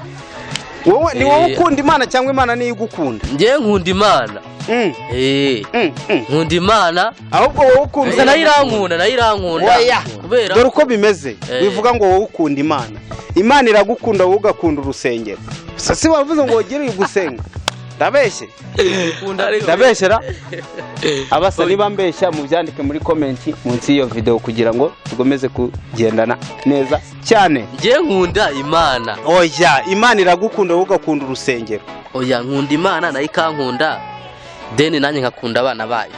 Wowe ni wowe Eh. ukunda Imana cyangwa Imana niyo igukunda? Njye nkunda Imana. Eh, Mm, mm. Nkunda Imana. Ahubwo wowe ukunda Gusa nayo irankunda, nayo irankunda. Oya. Kubera Dore uko bimeze. Bivuga ngo wowe ukunda Imana, Imana iragukunda, wowe ugakunda urusengero. Gusa si wavuze ngo wogere gusenga? Ndabeshye? Ndabeshyera abasa? Niba mbeshya mubyandike muri comment munsi y'iyo video kugira ngo dukomeze kugendana neza cyane. Njye nkunda Imana. Oya, Imana iragukunda, wowe ugakunda urusengero. Oya, nkunda Imana nayo ikankunda, then nanjye nkakunda abana bayo.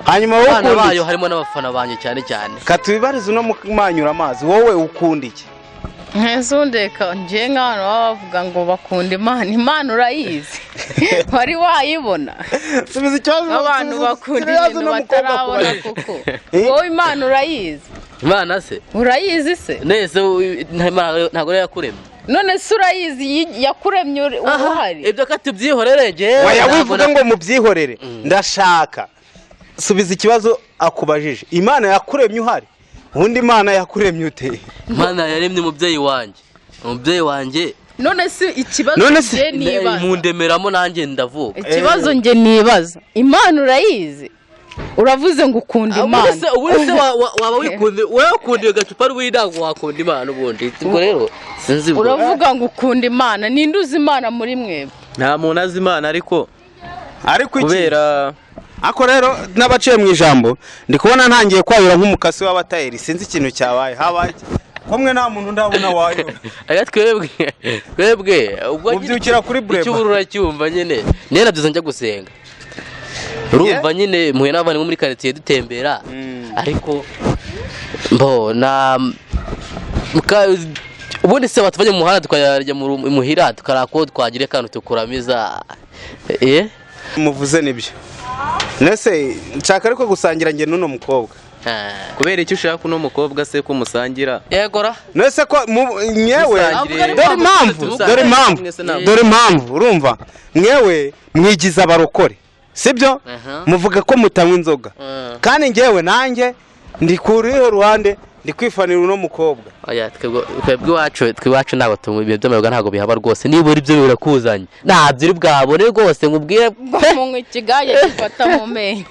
Hanyuma wowe Abana ukunda bayo iki? harimo n'abafana banjye cyane cyane. Katubibarize uno manyura amazi, wowe ukunda iki? Ntuzundeka njye, nk'abantu baba bavuga ngo bakunda Imana, Imana urayizi? Wari wayibona? Subiza ikibazo. Abantu Subiza bakunda ikibazo ibintu uno mukobwa batarabona akubaza. kuko Eh? wowe Imana urayizi? Imana se? Urayizi se? Nese Imana ntabwo rero yakuremye? None se urayizi yakuremye uhari? Ibyo ka tubyihorere, njyewe Waya, ntabwo wivuga ngo mubyihorere. Ndashaka subiza ikibazo akubajije. Imana yakuremye uhari? Ubundi Imana yakuremye ute? Imana yaremye umubyeyi wanjye, umubyeyi wanjye. None se ikibazo None se- njye nibaza, Mundemeramo nanjye ndavuka. ikibazo njye nibaza, Imana urayizi? Uravuze ngo ukunda Ubundi Imana. se, ubundi se waba wikunde, wowe ukundiye agacupa rw'intango, wakunda Imana ubundi? Ubwo rero sinzi ubwo. Uravuga ngo ukunda Imana, ninde uzi Imana muri mwebwe? Nta muntu azi Imana, ariko Ariko iki? Kubera Ako rero n'abaciye mu ijambo, ndi kubona ntangiye kwayura nk'umukasi w'abatayeri. Sinzi ikintu cyabaye. Habaye iki? Kumwe nta muntu ndabona wayura. Ariko twebwe ubwo Mubyukira kuri Breba. Icyo uracyumva nyine, niyo nabyize njya gusenga, urumva nyine muhuye n'abavandimwe muri karitsiye dutembera, ariko mbona ubundi se watuvanye mu muhanda tukajya mu muhira, tukaraba ko twagira akantu tukuramiza, eh. Muvuze nibyo. Nese nshaka ariko gusangira njye n'uno mukobwa. Ah. Kubera icyo ushaka uno mukobwa se ko musangira? Yegora. Nese ko mwewe Dusangire. Dore impamvu, dore impamvu, Mwese ntabwo- dore impamvu. Urumva, mwewe mwigiza abarokore, sibyo? Aha. Muvuga ko mutanywa inzoga, kandi njyewe nanjye ndi ku ruhe ruhande? Ndi kwifanira uno mukobwa. Oya, twebwe iwacu, twe iwacu ntabwo tunywa ibintu by'amayoga, ntabwo bihaba rwose. Niba uri byo birakuzanye, ntabyo uri bwabone rwose, nkubwire pe. Munywa ikigage gifata mu menyo.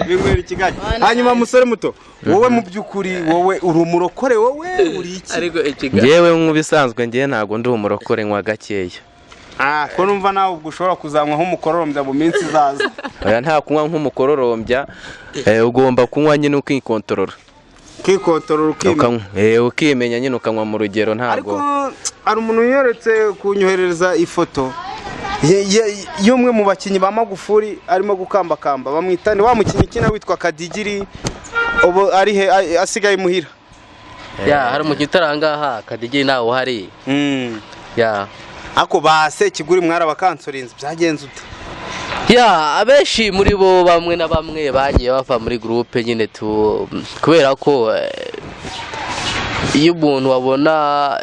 Binywera ikigage. Bana. Hanyuma musore muto, wowe mu by'ukuri wowe uri umurokore? Wowe uri iki? Ariko ikigage Ngewe nk'ubisanzwe, ngewe ntabwo ndi umurokore, nywa gakeya. Ah, ko numva nawe ubwo ushobora kuzanywa nk'umukororombya mu minsi izaza. Oya, nta kunywa nk'umukororombya. Ugomba kunywa nyine ukikontorora. Ukikontorora, ukimenya. Ukanywa, ukimenya nyine, ukanywa mu rugero, Ariko ntabwo hari umuntu unyeretse kunyoherereza ifoto y'umwe mu bakinnyi ba Magufuri arimo gukambakamba. Bamwita ni wa mukinnyi ukina witwa Kadigiri, ubu ari he? Asigaye imuhira. Ya, hari umukinnyi utari ahangaha, Kadigiri ntawe uhari. Ya. Ako ba Sekiguri mwarabakansorinze, byagenze ute? Ya, abenshi muri bo, bamwe na bamwe bagiye bava muri groupe nyine tu, kubera ko iyo umuntu abona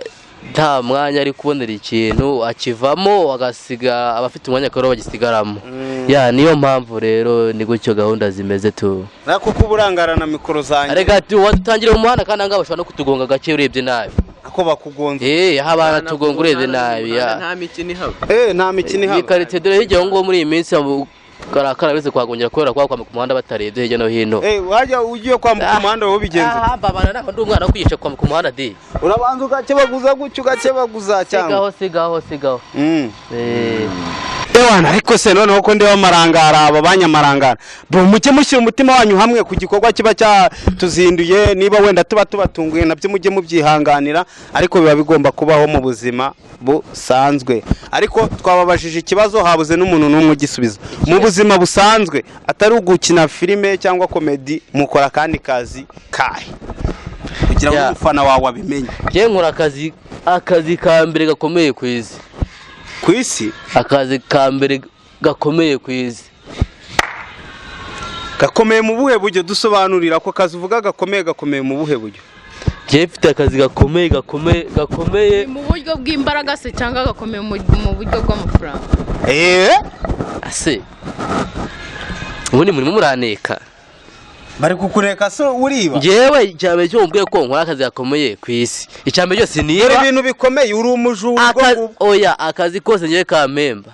nta mwanya ari kubonera ikintu, akivamo, agasiga abafite umwanya akaba aribo bagisigaramo. Ya, niyo mpamvu rero ni gutyo gahunda zimeze tu. Ariko kuba urangarana mikoro zanjye. Arega wadutangira mu muhanda, kandi ahangaha bashobora no kutugonga gake urebye nabi. Ako bakugonze? Eh, aho abana tugonga urebye nabi, ya. Nta mikino ihaba. Eh, nta mikino Iyi ihaba. karitsiye dore hirya aho ngaho, muri iyi minsi karakara wese kuhagongera kubera kuba kwambuka umuhanda batarebye hirya no hino. Eh, wajya ugiye kwambuka umuhanda wowe ubigenza ute? Ah, mbabana, ntabwo ndi umwana wo kwigisha kwambuka umuhanda di. Urabanza ugakebaguza gutyo, ugakebaguza cyangwa Sigaho, sigaho, sigaho. Eh. Ewana, ariko se noneho ko ndeba amarangara, aba banyamarangara bo, mujye mushyira umutima wanyu hamwe ku gikorwa kiba cyatuzinduye. Niba wenda tuba tubatunguye, nabyo mujye mubyihanganira, ariko biba bigomba kubaho mu buzima busanzwe. Ariko twababajije ikibazo, habuze n'umuntu n'umwe ugisubiza. Mu buzima busanzwe, atari ugukina filime cyangwa comedy, mukora akandi kazi kahe kugira ngo umufana wawe abimenye? Njyewe nkora akazi ka mbere gakomeye ku isi. Ku isi? Akazi ka mbere gakomeye ku isi. Gakomeye mu buhe buryo? Dusobanurira ako kazi uvuga gakomeye, gakomeye mu buhe buryo? Njyewe mfite akazi gakomeye, gakomeye, gakomeye. Ni mu buryo bw'imbaraga se cyangwa gakomeye mu buryo bw'amafaranga? Eee. Ase ubundi murimo muraneka? Bari kukureka se uriba? Njyewe icya mbere cyo mubwiye ko nkora akazi gakomeye ku isi, icya mbere cyose Dore niba ibintu bikomeye, uri umujura ubwo ngubwo. Oya, akazi kose ngewe kampemba.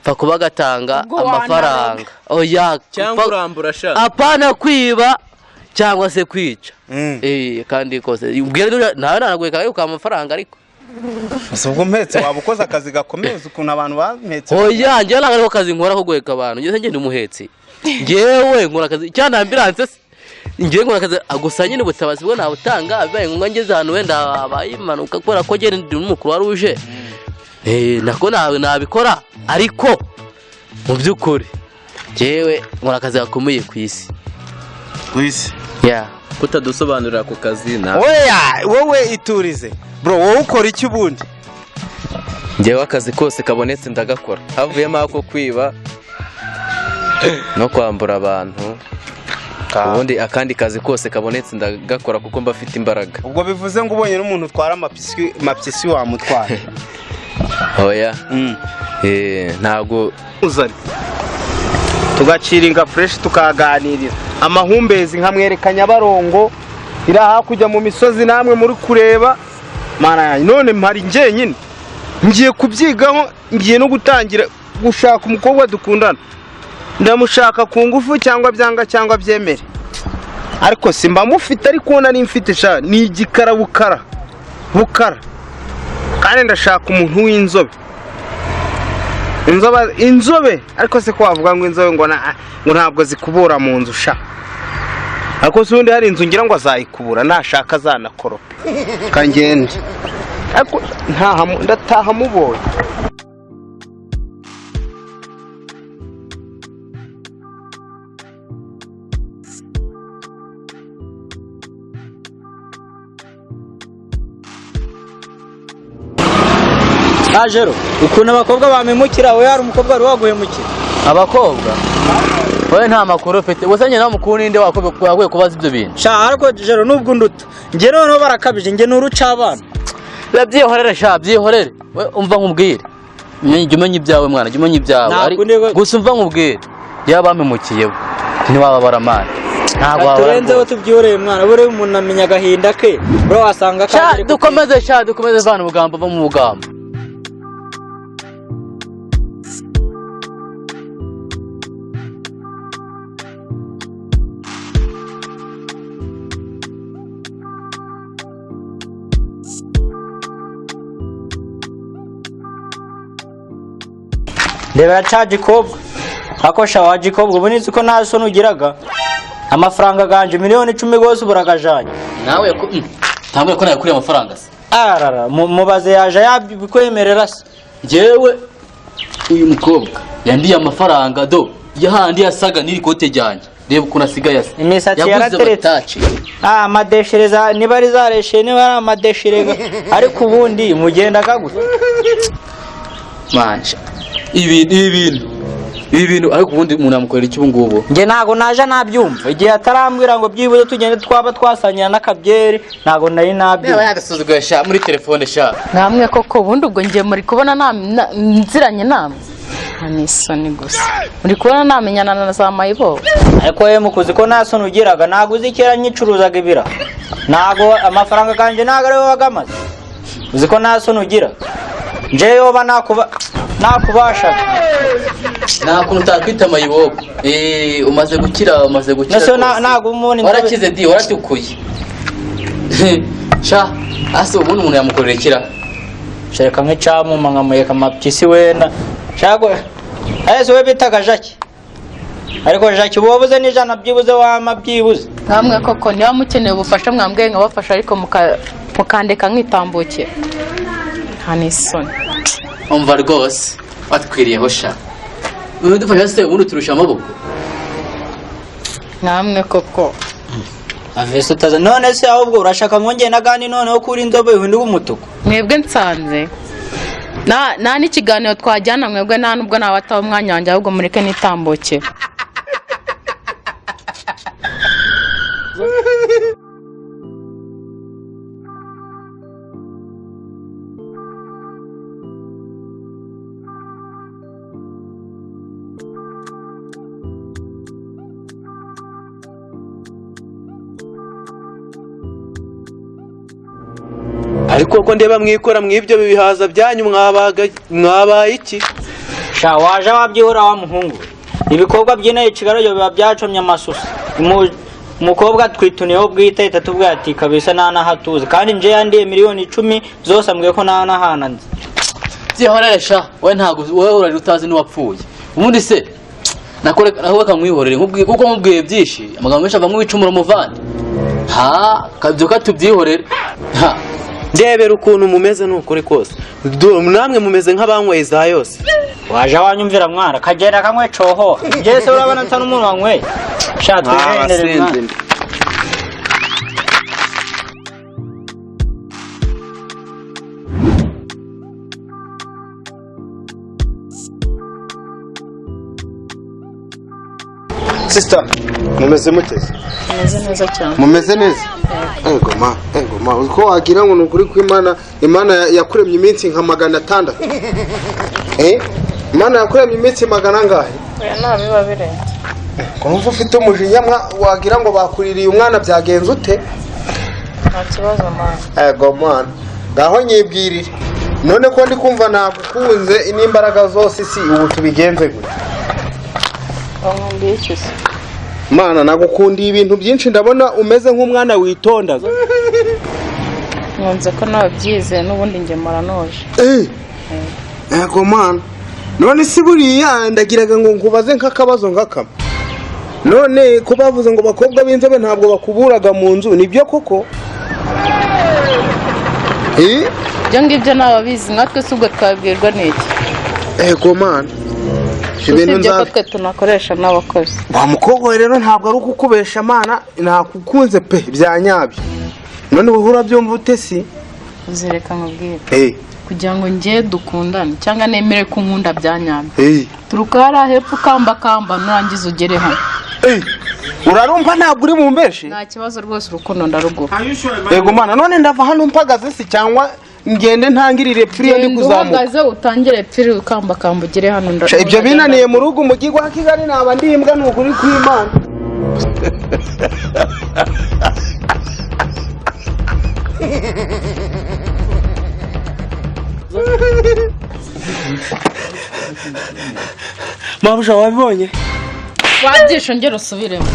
Pfa kuba gatanga Ubwo amafaranga. Oya. Cyangwa urambura sha. Apana kwiba cyangwa se kwica. Kandi kose ubwira nawe nanaguheka yuko amafaranga ariko. Gusa ubwo mpetse waba ukoze akazi gakomeye, uzi ukuntu abantu bampetse. Oya, njyewe ntabwo ariko kazi nkora ko guheka abantu. Njyewe ngenda umuhetsi, njyewe nkora akazi cyane ambulance se, njyewe nkora akazi gusa nyine ubutabazi bwo nabutanga bibaye ngombwa, ngeze ahantu wenda habaye impanuka, kubera ko njye ndi n'umukuru wari uje, nako nabikora, ariko mu by'ukuri njyewe nkora akazi gakomeye ku isi. Ku isi. Yeah. Kutadusobanurira ku kazi na Oya, wowe iturize bro, wowe ukora iki ubundi? Njyewe akazi kose kabonetse ndagakora, havuyemo ako kwiba no kwambura abantu. Ubundi akandi kazi kose kabonetse ndagakora kuko mba afite imbaraga. Ubwo bivuze ngo ubonye n'umuntu utwara amapyisi wamutwara? Oya. Ntabwo. Uzane tugaciringa fresh, tukaganirira amahumbezi, nkamwereka Nyabarongo iri hakurya mu misozi namwe muri kureba. Mana yanjye, none mpari njyenyine, ngiye kubyigaho, ngiye no gutangira gushaka umukobwa dukundana. Ndamushaka ku ngufu cyangwa byanga cyangwa byemere, ariko simba mufite, ariko nari mfite sha ni igikara bukara bukara, kandi ndashaka umuntu w'inzobe, inzobe, inzobe. Ariko se ko wavuga ngo inzobe ngo ntabwo zikubura mu nzu sha? Ariko se ubundi hari inzu ngira ngo azayikubura, nashaka azanakorope kangende, ariko ndataha mubonye. Jero, ukuntu abakobwa bamemukira, we hari umukobwa wari waguhemukira? Abakobwa, wowe nta makuru ufite gusa njye nawe mukuru, ninde wakwiye kubaza ibyo bintu? Sha, ariko Jero nubwo unduta, njye noneho barakabije, njye ni urucabana. Byihorere sha, byihorere. We umva nkubwire, jya umenya ibyawe mwana, jya umenya ibyawe. Ntabwo Gusa umva nkubwire, yaba bampemukiye we ntiwababara mani, ntabwo wababara Turenzeho. Rwose. Tubyihoreye mwana, buriya umuntu amenya agahinda ke, bro, wasanga Sha kandi dukomeze sha, dukomeze, vana ubugambo, va mu bugambo. Ndebera ca gikobwa ako sha, wa gikobwa ubu nizi ko nta soni ugiraga, amafaranga ganje 10 miliyoni rwose uburagajanye. Nawe ko ntabwo ko nayakuriye amafaranga se? Arara mubaze yaje yabikwemerera se? Njyewe uyu mukobwa yandiye amafaranga do yahandi yasaga n'iri kote ryanjye, reba ukuntu asigaye asa. Imisatsi Yaguze yarateretse. bataci. Ah, amadeshire niba ari zareshe, niba ari amadeshire ariko ubundi mugendaga gute? Manje ibi bintu ariko ubundi umuntu yamukorera iki ubu ngubu? Njye ntago naje nabyumva igihe atarambwira ngo byibuze tugende twaba twasangira n'akabyeri, ntago nari Niba nabyumva. yagasuzuguye sha muri telefone sha. Namwe koko, ubundi ubwo ngiye muri kubona nziranye namwe, nta n'isoni gusa, muri kubona namenyana na za mayibobo. Ariko we mukuzi ko nta soni ugiraga, ntago uzi kera nyicuruzaga ibira, ntago amafaranga kanjye ntago ariwe wagamaze. Uzi ko nta soni ugira, nje yoba nakubashaga. Nta kuntu utakwita mayibobo, umaze gukira, umaze gukira. Nase Rwose. ntago umuntu Warakize di, waratukuye sha. Ase ubundi umuntu yamukorera ikira? Shaka nk'icyamuma nkamureka amapyisi wenda shaka ese we bitaga Jackie, ariko Jackie uba wabuze n'ijana byibuze wama byibuze. Namwe koko, niba mukeneye ubufasha mwambwiye nkabafasha, ariko mukandeka nkitambukira, nta n'isoni. Umva rwose, watwiriyeho sha, udufasha se ubundi uturusha amaboko? Namwe koko. Avese utaza none se, ahubwo urashaka mwongeye na gani noneho kuri inzobe uhinduke umutuku? Mwebwe nsanze nta n'ikiganiro twajyana mwebwe, nta nubwo nabataho umwanya wanjye, ahubwo mureke nitambukire. Ariko ko ndeba mwikora mw'ibyo bihaza byanyu, mwabaga mwabaye iki? Sha, waje wabyihora wa muhungu we. Ibikorwa by'inaha i Kigali biba byacomye amasusa. Umukobwa twituniyeho bwite ahita atubwira ati kabisa nta n'ahatuzi, kandi nje yandiye 10,000,000 zose, ambwiye ko nta n'ahantu nzi. Byihorere sha, wowe ntabwo, wowe urarira utazi n'uwapfuye. Ubundi se nakore naho bakamwihorere, nkubwiye kuko nkubwiye byinshi, amagambo menshi avamo ibicumuro, muvandi. Ha kabyo tubyihorere ha. Ndebera ukuntu mumeze, ni ukuri kose. Namwe mumeze nk'abanyweye za yose. Waje wanyumvira mwana, kagenda kanywe coho. Njye se urabona nsa n'umuntu wanyweye? Sha, twigendere mwana. Abasinzi. Sister, mumeze muteze? Meze neza cyane. Mumeze neza? Ego ma, ego ma, uko wagira ngo ni ukuri kw'Imana, Imana yakuremye iminsi nka 600. Eh? Imana yakuremye iminsi magana angahe? Oya, nta biba birenze. Ko numva ufite umujinya wagira ngo bakuririye umwana, byagenze ute? Nta kibazo mwana. Ego mwana, ngaho nyibwirire. None ko ndi kumva nagukunze n'imbaraga zose, si ubu tubigenze gute? Wankundiye iki se? Mana, nagukundiye ibintu byinshi, ndabona umeze nk'umwana witonda. Nkunze ko nawe byize, n'ubundi njye mpora noje. Eh. Ego mana. None si buriya ndagiraga ngo nkubaze nk'akabazo nk'akama. None ko bavuze ngo bakobwa b'inzobe ntabwo bakuburaga mu nzu, nibyo koko? Eh? Ibyo ngibyo ntababizi, nkatwe si ubwo twabwirwa n'iki? Ego mana. Ibintu Usibye ko nzabi. twe tunakoresha n'abakozi. Wa mukobwa we rero, ntabwo ari ukukubesha mana, nakukunze pe bya nyabyo. None wowe urabyumva ute si? Uzereka nkubwire. Eh. Kugira ngo njye dukundane cyangwa nemere ko unkunda bya nyabyo, Eh. turuka hariya hepfo ukambakamba, nurangiza ugere hano. Eh. Urarumva ntabwo uri bumbeshe? Nta kibazo rwose, urukundo ndaruguha. Ego mana, none ndava hano mpagaze si cyangwa ngende ntangirire pfiriye ndi Genda kuzamuka? uhagaze, utangire pfiri ukambakamba ugere hano. Sha, ibyo binaniye mu rugo, umujyi wa Kigali naba ndi imbwa, ni ukuri kw'Imana. Mabuja, wabibonye? Wabyishe, ongera usubiremo.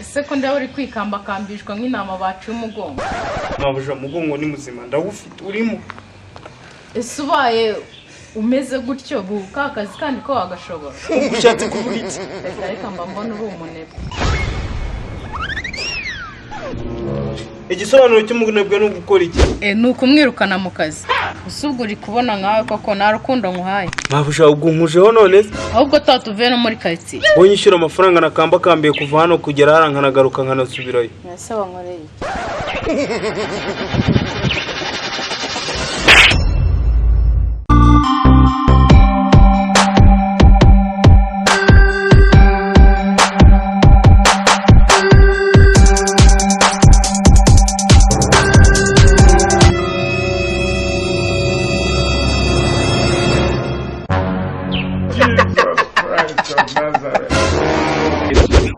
Ese ko ndaba uri kwikambakambishwa nk'intama baciye umugongo? Mabuja, umugongo ni muzima, ndawufite, urimo. Ese ubaye umeze gutyo ubu ka kazi kandi ko wagashobora? Ushatse kuvuga iki? Reka reka, mba mbona uri umunebwe. Igisobanuro cy'umunebwe ni ugukora iki? Ni ukumwirukana mu kazi. Gusa ubwo uri kubona nkawe koko nta rukundo nkuhaye. Mabuja, ubwo nkujeho none se? Ahubwo tuba tuvuye no muri karitsiye. Wowe nyishyura amafaranga nakambakambiye kuva hano kugera hariya, nkanagaruka nkanasubirayo. Ese wankoreye iki? Jesus Christ of Nazareth.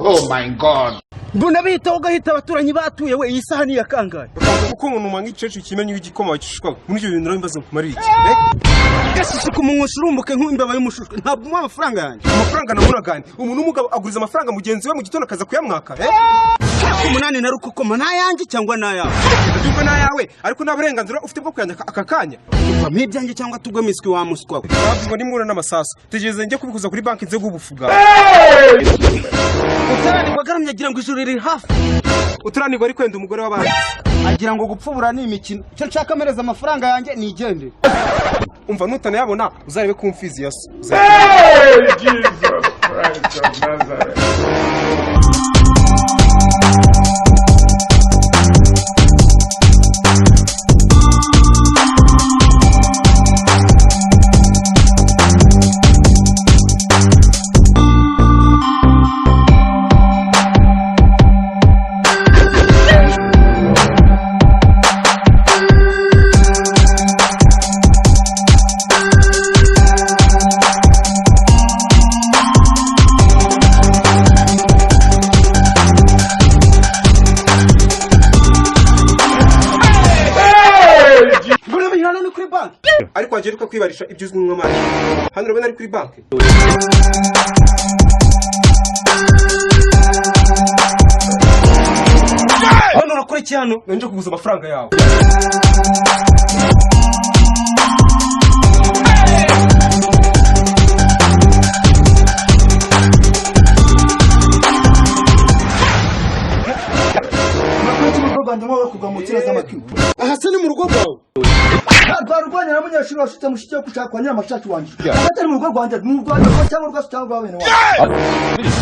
Oh my God. Mbona bihita ugahita abaturanyi batuye we, iyi saha ni iya kangahe? Kuko umuntu umanga igicece kimenye igikoma wakishishwaga muri ibyo bintu, urabibaza nkumarira iki, eh? Gasusuka umunwa ushurumbuke nk'imbeba y'umushushwe, ntabwo umuha amafaranga yanjye. Amafaranga namuragane? Umuntu w'umugabo aguriza amafaranga mugenzi we, mu gitondo akaza kuyamwaka, eh? Umunani na rukokoma ni ayanjye cyangwa ni ayawe? Ndabyumva n'ayawe, ariko nta burenganzira ufite bwo kuyandika aka kanya. Tuvamo ibyanjye cyangwa tugwe miswi wa muswa we. Bavuze ngo nimwura n'amasasu, tegereza njye kubikuza kuri banki nze guha bwawe. Utaranirwa agaramye agira ngo ijuru riri hafi. Uturanirwa ari kwenda umugore w'abandi. Agira ngo gupfubura ni imikino. Icyo nshaka, mpereza amafaranga yanjye nigendere. Umva, nutanayabona uzarebe ku mfizi ya so. Hey, Jesus Christ of Nazareth. Ariko wagiye ukakwibarisha ibyo uzwi nk'amazi. Hano urabona ari kuri banki. Hano urakora iki hano? Nje kuguza amafaranga yawe. Aha se ni mu rugo rwawe? Rwarwanya na munyeshuri washutse mushiki we gushaka kwa nyiramashashi wanjye, atari mu rugo rwanjye, ni urwanjye cyangwa urwa cyangwa urwa bene wanjye.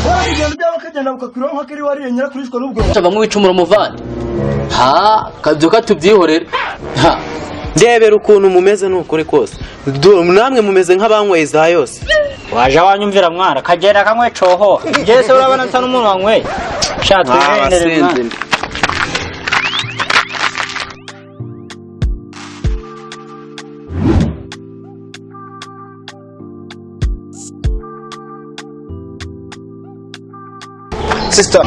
Waragenda byaba kagenda bukakwiraho nk'akari wariye nyirakurishwa n'ubwo. Bamwe wicumura umuvandi, ha kabyuka tubyihorere, ha. Ndebera ukuntu mumeze, ni ukuri kose. Namwe mumeze nk'abanyweye za yose. Waje wanyumvira mwana, kagenda kanywe coho. Njye se urabona nsa n'umuntu wanyweye? Sha, twigendere mwana. Sister.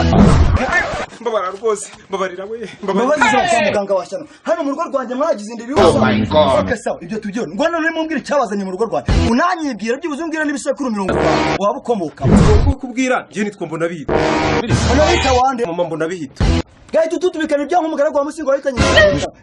Mbabara rwose, mbabarira we. Mbabazi zo kwa muganga wa shyano, hano mu rugo rwanjye mwagize inda ibibazo. Oh my God. Okay, sawa, ibyo tubyo ngo none mumbwire icyabazanye mu rugo rwanjye, unanyibwira byibuze umbwire n'ibisekuru 50 waba ukomoka. Kukubwira njye nitwa mbona bihita. Unabita wande? Mama mbona bihita. Gahita ututubikana ibyaha nk'umugaragu wa Musingo wahitanye.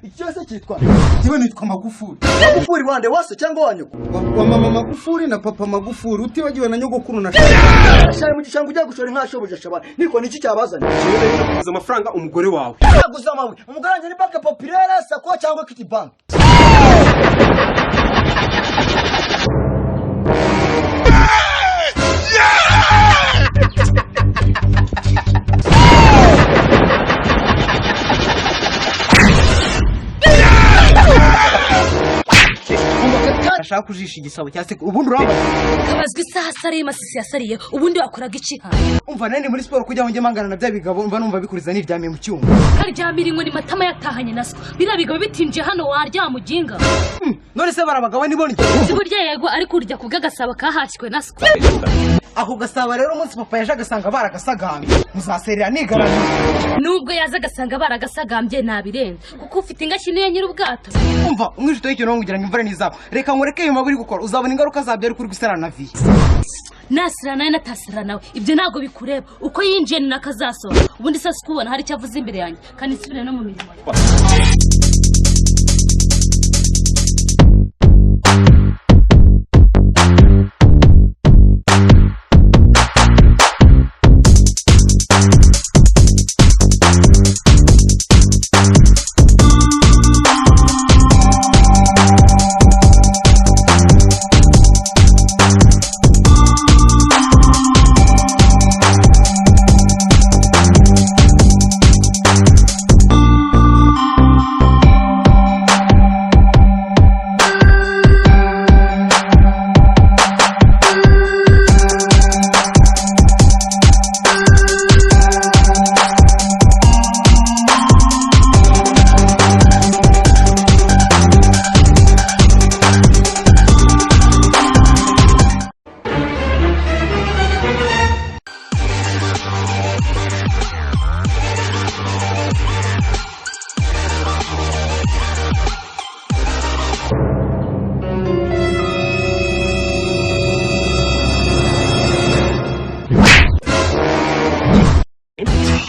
Iki cyose cyitwa? Njyewe nitwa Magufuri. Magufuri wande, wase cyangwa wa nyoko? Wa mama Magufuri na papa Magufuri, utibagiwe na nyogokuru na Shari mu gishanga ujya gushora inka shobuja shabana niko niki cyabazanye? Kuguza amafaranga umugore wawe. Naguza amabuye umugore wanjye ni Banque Populaire, SACCO cyangwa Equity Bank? Ashaka kujisha igisabo cya sekuru, ubundi urambaza. Kabazwa isaha asariye masisi yasariye, ubundi wakoraga iki hano? Umva, nari ndi muri siporo kugira ngo njye mpangana na bya bigabo, mba numva bikuriza n'iryamiye mu cyuma. Karyamira inkoni matama yatahanye na siko biriya bigabo bitinjiye hano waryama muginga. None se barabagabo nibonye? Si burya yego, ariko urya ku bw'agasabo kahashywe na siko. Ako gasaba rero, umunsi papa yaje agasanga baragasagambye, muzaserera nigaramiye. Nubwo yaza agasanga baragasagambye nabirenze, kuko ufite ingashyi niyo nyir'ubwato. Umva, umwijito w'ikintu kugira ngo imvura ntizaba, reka nkureke iyo mabi uri gukora, uzabona ingaruka zabyo ariko uri gusarana na viye. Nasira nawe natasira nawe, ibyo ntabwo bikureba. Uko yinjiye ni nako azasohoka. Ubundi se kubona hari icyo avuze imbere yanjye kandi nsubire no mu mirimo ye.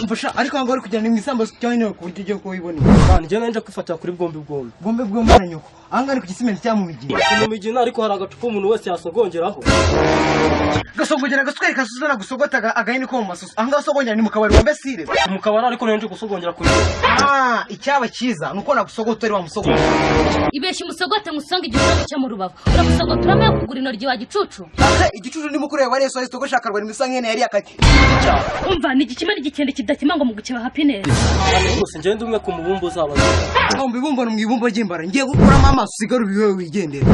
Umva sha, ariko aho ngaho uri kugenda ni mu isambu cyangwa inyoko ku buryo ugiye kuwibonera? Njye nanje kwifatira kuri bwombi bwombi. Bwombi bwombi na nyoko? Aha ngaha ni ku gisimenti cyangwa mu migina? Si mu migina, ariko hari agacupa umuntu wese yasogongeraho. Gasogongera agasukari kasuzana gusogota agahini ko mu masuso. Aha ngaha usogongera ni mu kabari wa mbesire? Si mu kabari, ariko nanje gusogongera kuri. Ah, icyaba cyiza ni uko nagusogota uri wa musogota. Ibeshya umusogote ngusange igisambu cyo mu rubavu, uramusogota uramaye kugura intoryi wa gicucu. Aka igicucu ndimo kureba ariyo soya zitogosha akarwara imisa nkene yari yakati. Umva, ni igikima n'igikende kidakima ngo mu gukeba happiness. Rwose ngende umwe ku mubumbe uzaba. Aho mu bibumbano, mu ibumba ry'imbara, ngiye gukuramo amaso usigare ubiwewe wigendere.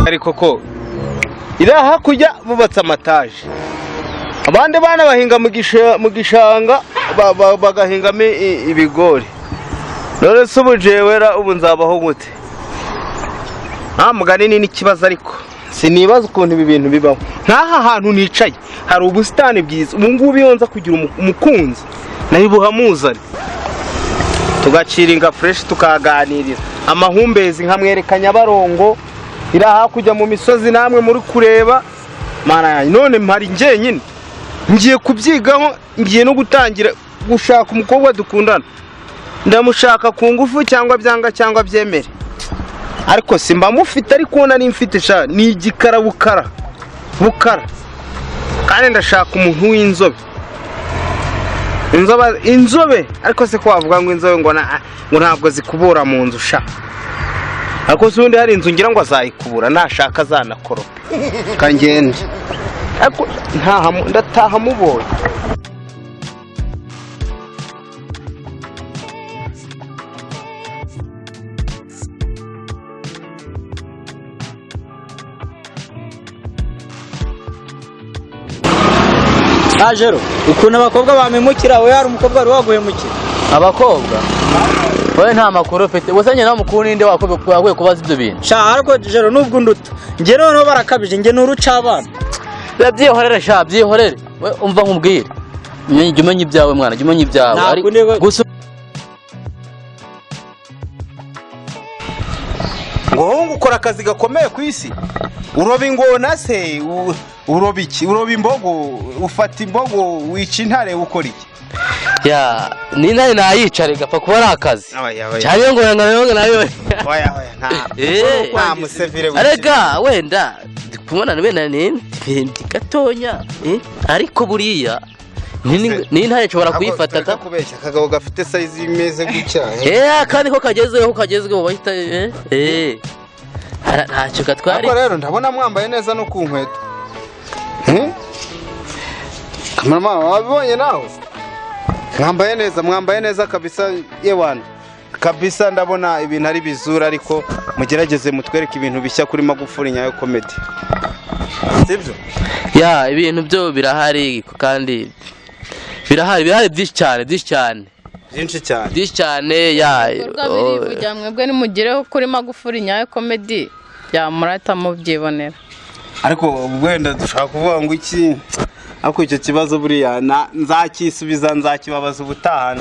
Ariko ko iriya hakurya bubatse amataje. Abandi bana bahinga mu gishanga, bagahingamo ibigori. None se ubu jewera, ubu nzabaho gute? Nta mugani, ni n'ikibazo, ariko sinibaza ukuntu ibi bintu bibaho. Nk'aha hantu nicaye hari ubusitani bwiza. Ubu ngubu iyo nza kugira umukunzi nabibuhamuzane, tugaciringa fresh, tukaganirira amahumbezi, nkamwereka Nyabarongo iri hakurya mu misozi namwe muri kureba. Mana yanjye, none mpari njyenyine. Ngiye kubyigaho, ngiye no gutangira gushaka umukobwa dukundana. Ndamushaka ku ngufu, cyangwa byanga cyangwa byemere, ariko simba mufite. Ariko nari mfite sha, ni igikara bukara bukara, kandi ndashaka umuntu w'inzobe, inzobe, inzobe. Ariko se ko wavuga ngo inzobe, ngo ntabwo zikubura mu nzu sha? Ariko se ubundi hari inzu ngira ngo azayikubura? Nashaka azanakorope kangende, ariko ndataha mubonye. Jero, ukuntu abakobwa bamemukira! We, hari umukobwa wari waguhemukira? Abakobwa? Wowe nta makuru ufite. Gusa njye nawe mukuru, ninde wakwiye kubaza ibyo bintu? Sha, ariko Jero, nubwo unduta, njye noneho barakabije, njye ni urucabana. Byihorere sha, byihorere. We umva nkubwire, jya umenya ibyawe mwana, jya umenya ibyawe. Ntabwo Gusa Ngo wowe ngo ukora akazi gakomeye ku isi, uroba ingona se, uroba iki, uroba imbogo, ufata imbogo, wica intare, ukora iki? Ya, ni intare nayicara, igapfa kuba ari akazi cyane ngo ngo nayo. Oya, oya, nta nta musevire. Arega wenda ndi kubona wenda ni ndi gatonya, ariko buriya ni intare nshobora kuyifata ta kubeshya akagabo gafite size imeze gutya. Kandi ko kagezweho, kagezweho bahita ntacyo gatwara. Ariko rero ndabona mwambaye neza no ku nkweto. Mama, wabibonye nawe, mwambaye neza, mwambaye neza kabisa. Yewana kabisa, ndabona ibintu ari bizura, ariko mugerageze mutwereke ibintu bishya kuri Magufuri Nyayo Comedy, sibyo? Ya, ibintu byo birahari, kandi birahari, birahari byinshi cyane, byinshi cyane. Byinshi cyane. Byinshi cyane, ya. Ibikorwa birivugira, mwebwe nimugereho kuri Magufuri Nyayo Comedy, yamurahita mubyibonera. Ariko wenda dushobora kuvuga ngo iki, ariko icyo kibazo buriya nzakisubiza, nzakibabaza ubutaha.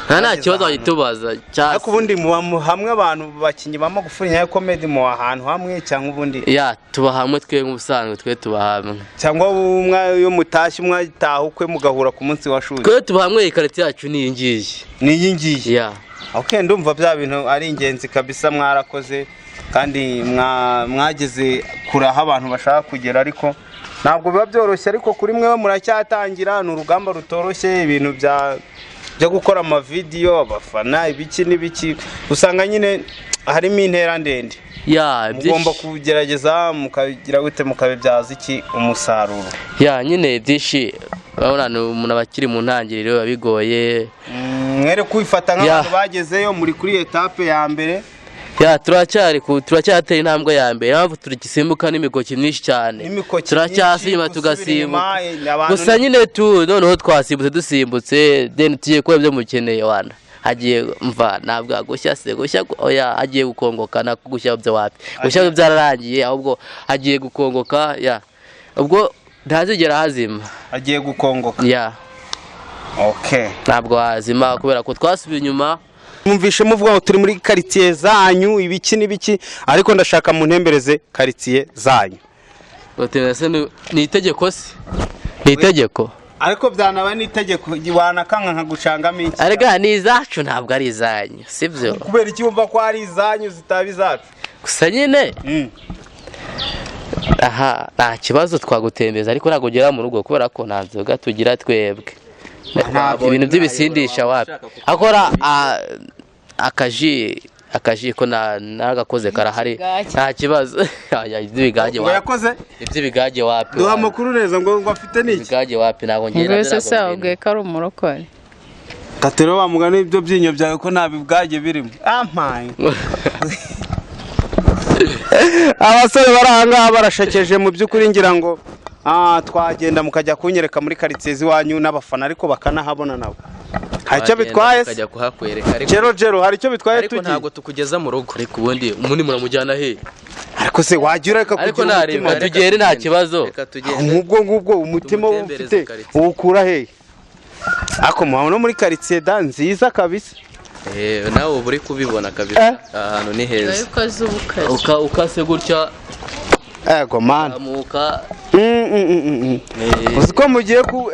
Nta kibazo wagitubaza. Ariko ubundi muba hamwe, abantu bakinnyi ba Magufuri Nyayo Comedy, muba ahantu hamwe cyangwa ubundi? Ya, tuba hamwe twe, nk'ubusanzwe twe tuba hamwe. Cyangwa umwe iyo mutashye, umwe ataha ukwe, mugahura ku munsi wa shuri? Twe tuba hamwe, ikarita yacu ni iyi ngiyi. Ni iyi ngiyi? Ya. Ok, ndumva bya bintu ari ingenzi kabisa. Mwarakoze kandi mwageze kure aho abantu bashaka kugera, ariko ntabwo biba byoroshye. Ariko kuri mwe muracyatangira, ni urugamba rutoroshye. Ibintu byo gukora amavideyo, abafana, ibiki n'ibiki, usanga nyine harimo intera ndende. Ya. Mugomba kugerageza mukagira gute, mukabibyaza iki umusaruro. Ya, nyine byinshi urabona ni umuntu aba akiri mu ntangiriro, biba bigoye. Mwere kwifata nk'abantu bagezeyo, muri kuri étape ya mbere. Ya, turacyari ku turacyatera intambwe ya mbere. Niyo mpamvu tugisimbuka n'imikoki myinshi cyane. N'imikoki Turacyasima myinshi, tugasimbuka. gusubira inyuma, abantu Gusa nyine tu noneho twasimbutse, dusimbutse, then tugiye kuba ibyo mukeneye wana. Hagiye mva ntabwo gushya se, gushya, oya, hagiye gukongoka. Na gushya byo wapi, gushya byo byararangiye, ahubwo hagiye gukongoka. Ya, ubwo ntazigera hazima. Hagiye gukongoka. Ya. Okay. Ntabwo hazima kubera ko twasubiye inyuma. Mwumvishe muvuga ngo turi muri karitsiye zanyu, ibiki n'ibiki, ariko ndashaka muntembereze karitsiye zanyu. Se ni itegeko se? Ni itegeko? Ariko byanaba n'itegeko, wanakanka nkagucangamo iki? Arega ni izacu, ntabwo ari izanyu, sibyo? Kubera iki wumva ko ari izanyu zitaba izacu? Gusa nyine aha nta kibazo, twagutembeza, ariko ntabwo ugera mu rugo kubera ko nta nzoga tugira twebwe, ibintu by'ibisindisha wapi. Akora akaji ko nagakoze karahari, nta kibazo. Iby'ibigage Ngo wapi? Yakoze? Iby'ibigage wapi? Duha amakuru neza, ngo afite n'iki? Ibigage wapi, ntabwo ngenda. Mbese se wabwiye ko ari umurokore? Katero, wa mugani, ibyo byinyo byawe ko nta bibwage birimo, ampaye. Abasore bari aha ngaha barashekeje mu by'ukuri, ngira ngo Twagenda mukajya kunyereka muri karitsiye z'iwanyu n'abafana, ariko bakanahabona nabo. Hari icyo Twagenda bitwaye se? Tukajya kuhakwereka, ariko Jero, Jero, hari icyo bitwaye ariko tugiye? Ntabwo tukugeza mu rugo. Ariko ubundi umuntu muramujyana he? Ariko se wajya ureka Ariko kugira nareba umutima? tugende, nta kibazo. Reka tugende. Nk'ubwo ngubwo umutima wo Tumutembereze ufite karitsiye. uwukura hehe? Ariko muhabona no muri karitsiye da nziza kabisa. Nawe uba uri kubibona kabisa, aha hantu ni heza. Urabikoze ubukwe. Ukase gutya. Ego man. Amuka. Uzi ko mugiye ku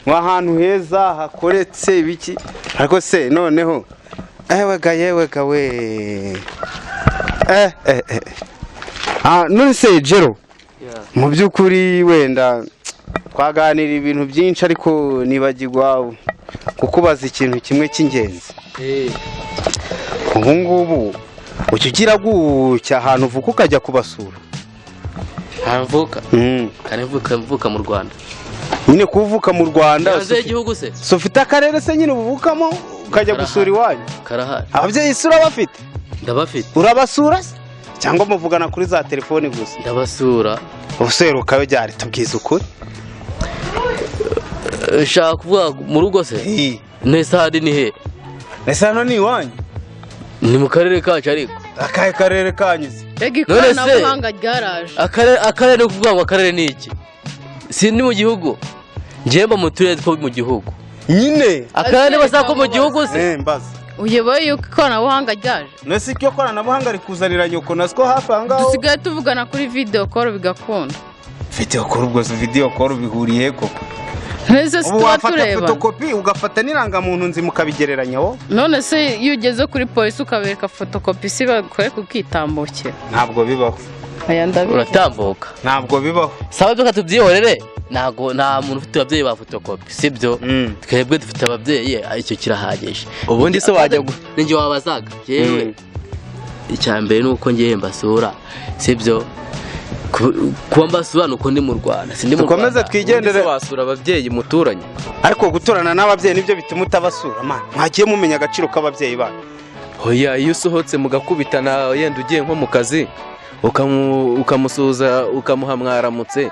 ahantu heza hakoretse ibiki, ariko se noneho ewega yewega we, none se Jero, mu by'ukuri wenda twaganira ibintu byinshi, ariko nibagirwa kukubaza ikintu kimwe cy'ingenzi. Ubu ngubu ujya ugira gutya ahantu uvuka ukajya kubasura? Mvuka kandi mvuka mu Rwanda. Nyine kuvuka mu Rwanda. Hanze y'igihugu se? Si ufite akarere se nyine ubuvukamo ukajya gusura iwanyu? Karahari. Ababyeyi se urabafite? Ndabafite. Urabasura se cyangwa muvugana kuri za telefoni gusa? Ndabasura. Userukayo ryari? Tubwize ukuri. Ushaka kuvuga mu rugo se? Nese handi ni he? Ese hano ni iwanyu? Ni mu karere kacu ariko. Akahe karere kanyu se? Rega None se- ikoranabuhanga ryaraje. Akarere ni ukuvuga ngo akarere ni iki? Si ni mu gihugu, njyewe mba mu turere two mu gihugu. Nyine. Akarere niba ko mu gihugu se? Mbaza. Uyoboye yuko ikoranabuhanga ryaje. Nese iryo koranabuhanga rikuzanira nyoko naswo hafi aha ngaho? Dusigaye tuvugana kuri video call bigakunda. Video call, ubwo se video call bihuriye koko? Nese si Ubu tuba wafata tureba? fotokopi ugafata n'irangamuntu nzima ukabigereranya wowe? None se iyo ugeze kuri polisi ukabereka fotokopi, si bakwereka ukitambukira? Ntabwo bibaho. Aya ndabizi. Uratambuka. Ntabwo bibaho. Saba reka tubyihorere, ntabwo nta muntu ufite ababyeyi ba fotokopi, sibyo? Twebwe dufite ababyeyi, icyo kirahagije. Ubundi se wajya Ninjye wabazaga yewe. Icya mbere ni uko ngiye mbasura, sibyo? Kuba mbasura ni uko ndi mu Rwanda, sindi mu Dukomeze Rwanda. twigendere. Ubundi se wasura ababyeyi muturanye? Ariko guturana n'ababyeyi nibyo bituma utabasura, man? Mwagiye mumenya agaciro k'ababyeyi banyu. Oya, iyo usohotse mugakubitana, yenda ugiye nko mu kazi, ukamusuhuza, ukamuha mwaramutse,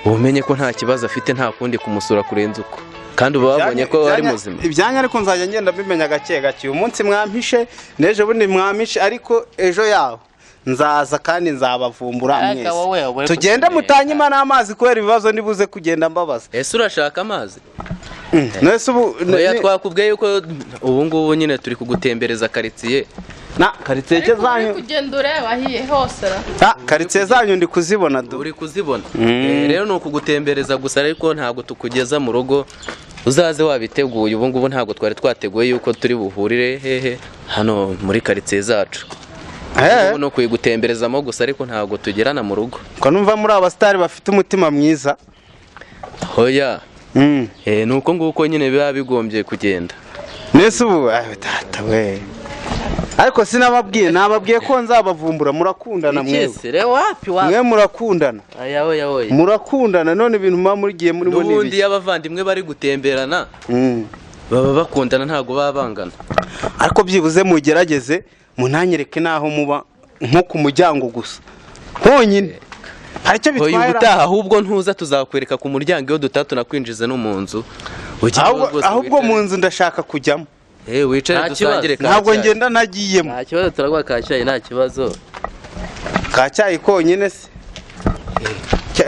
umenye ko nta kibazo afite, nta kundi kumusura kurenza uko, kandi uba wabonye ko ari muzima. Ibyanyu ariko nzajya ngenda mbimenya gake gake. Uyu munsi mwampishe, n'ejo bundi mwampishe, ariko ejo yaho nzaza kandi nzabavumbura Aka mwese. wowe Tugende kutuneka. mutanyima n'amazi kubera ibibazo nibuze kugenda mbabaza. Ese urashaka amazi? Nese ubu Oya, twakubwiye yuko ubu ngubu nyine turi kugutembereza karitsiye. Na karitsiye Ariko uri kugenda ureba hiye hose ra. Ah, karitsiye zanyu ndi kuzibona du. Uri kuzibona. Rero ni ukugutembereza gusa, ariko ntabwo tukugeza mu rugo. Uzaze wabiteguye. Ubu ngubu ntabwo twari twateguye yuko turi buhurire hehe hano muri karitsiye zacu. Ubu ni ukuyigutemberezamo gusa, ariko ntabwo tugerana mu rugo. Ko numva muri abasitari bafite umutima mwiza? Hoya. Ni uko nguko nyine biba bigombye kugenda. Nese ubu data we, ariko sinababwiye, nababwiye ko nzabavumbura. Murakundana mwebwe? Iki se? Wapi wapi. Mwe murakundana? Aya oya oya. Murakundana? None ibintu muba murigiye murimo ni N'ubundi ibiki? iyo abavandimwe bari gutemberana baba bakundana, ntabwo baba bangana. Ariko byibuze mugerageze munanyereke n'aho muba, nko ku muryango gusa honyine, hari icyo Oya, bitwaye? ubutaha ahubwo ntuza, tuzakwereka ku muryango iyo dutaha, tunakwinjiza no mu nzu. Ujye rwose Ahubwo wicare. mu nzu ndashaka kujyamo. Wicare Nta dusangire kibazo. ka Ntabwo cyayi. ngenda nagiyemo. Nta kibazo, turaguha ka cyayi, nta kibazo. Ka cyayi konyine se?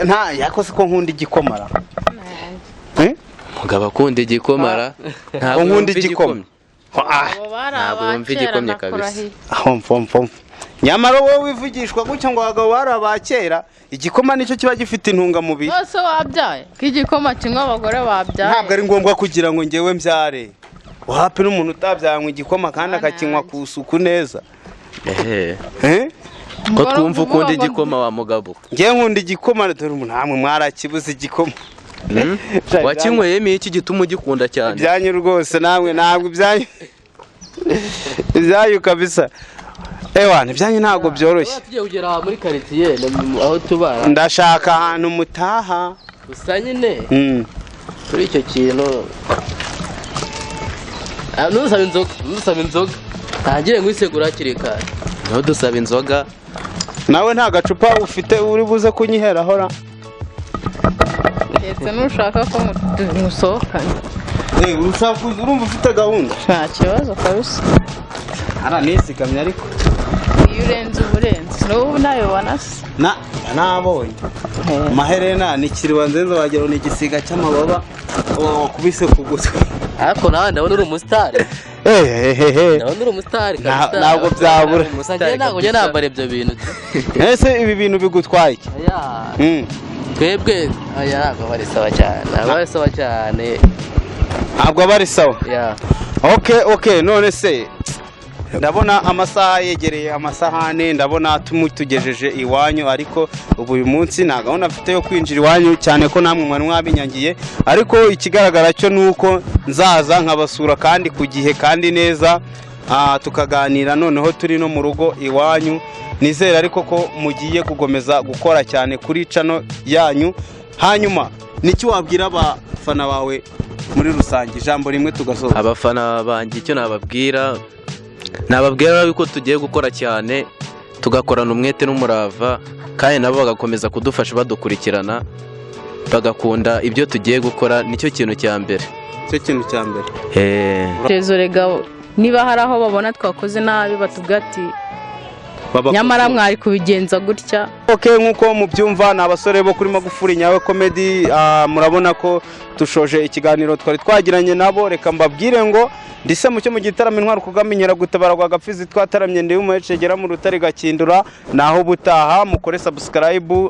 Nta yakoze ko nkunda igikomara. Mugabo akunda igikomara, ntabwo Nkunda yumva igikoma. igikomye. Abo bari Ntabwo yumva abakera igikomye ndakurahiye. kabisa. Aho mfo mfo mfo. Nyamara wowe wivugishwa gutyo ngo abagabo bari aba kera, igikoma nicyo kiba gifite intungamubiri. Bose wabyaye ko igikoma kinywa abagore babyaye? Ntabwo ari ngombwa kugira ngo ngewe mbyare. Wapi, n'umuntu utabyanywa igikoma kandi akakinywa ku isuku neza. Ehe. Eh? Ko twumva ukunda igikoma wa mugabo? Ngewe nkunda igikoma, dore ubu namwe mwarakibuze igikoma. Wakinyweyemo iki gituma ugikunda cyane? Ibyanyu rwose namwe, ntabwo ibyanyu, ibyanyu kabisa. Ewa, ibyanyu ntabwo byoroshye. Tugiye kugera muri karitsiye aho tuba. Ndashaka ahantu mutaha. Gusa nyine kuri icyo kintu, ntudusaba inzoga, ntudusaba inzoga, ntangire nkwisegura hakiri kare. Ntudusaba inzoga. Nawe nta gacupa ufite uri buze kunyiheraho ra? Keretse nushaka ko musohokana. Eh, ushaka kuza, urumva ufite gahunda? Nta kibazo kabisa. Ara nisigamye ariko. Iyo urenze uba urenze, n'ubu nabibona se? Na nabonye amaherena ni kiriba nzenze, wagira ngo ni igisiga cy'amababa wakubise ku gutwi. Ariko nawe ndabona uri umusitari. Ehehehe. Ndabona uri umusitari kabisa. Ntabwo byabura. Gusa njyewe ntabwo njya nambara ibyo bintu. Ese ibi bintu bigutwaye iki? Aya, twebwe aya ntabwo aba ari sawa cyane, ntabwo aba ari sawa cyane. Ntabwo aba ari sawa. Ya. Okay, none se ndabona amasaha yegereye amasahane, ndabona tumutugejeje iwanyu, ariko ubu uyu munsi nta gahunda mfite yo kwinjira iwanyu, cyane ko namwe mwari mwabinyangiye. Ariko ikigaragara cyo ni uko nzaza nkabasura kandi ku gihe kandi neza, tukaganira noneho turi no mu rugo iwanyu. Nizere ariko ko mugiye gukomeza gukora cyane kuri channel yanyu. Hanyuma niki wabwira abafana bawe muri rusange, ijambo rimwe tugasoza? Abafana banjye, icyo nababwira yuko tugiye gukora cyane, tugakorana umwete n'umurava, kandi nabo bagakomeza kudufasha, badukurikirana, bagakunda ibyo tugiye gukora. Nicyo kintu cya mbere. Icyo kintu cya mbere. Rega niba hari aho babona twakoze nabi, batubwira ati: "Nyamara mwari kubigenza gutya." Ok, nk'uko mubyumva, ni abasore bo kuri Magufuri Nyawe Comedy. Murabona ko dushoje ikiganiro twari twagiranye nabo. Reka mbabwire ngo ndise mucyo mu gitaramo intwaro kugamenyera gutabara rwa gapfizi twataramye, ndi umuhecegera mu rutare gakindura. Naho ubutaha, mukore subscribe.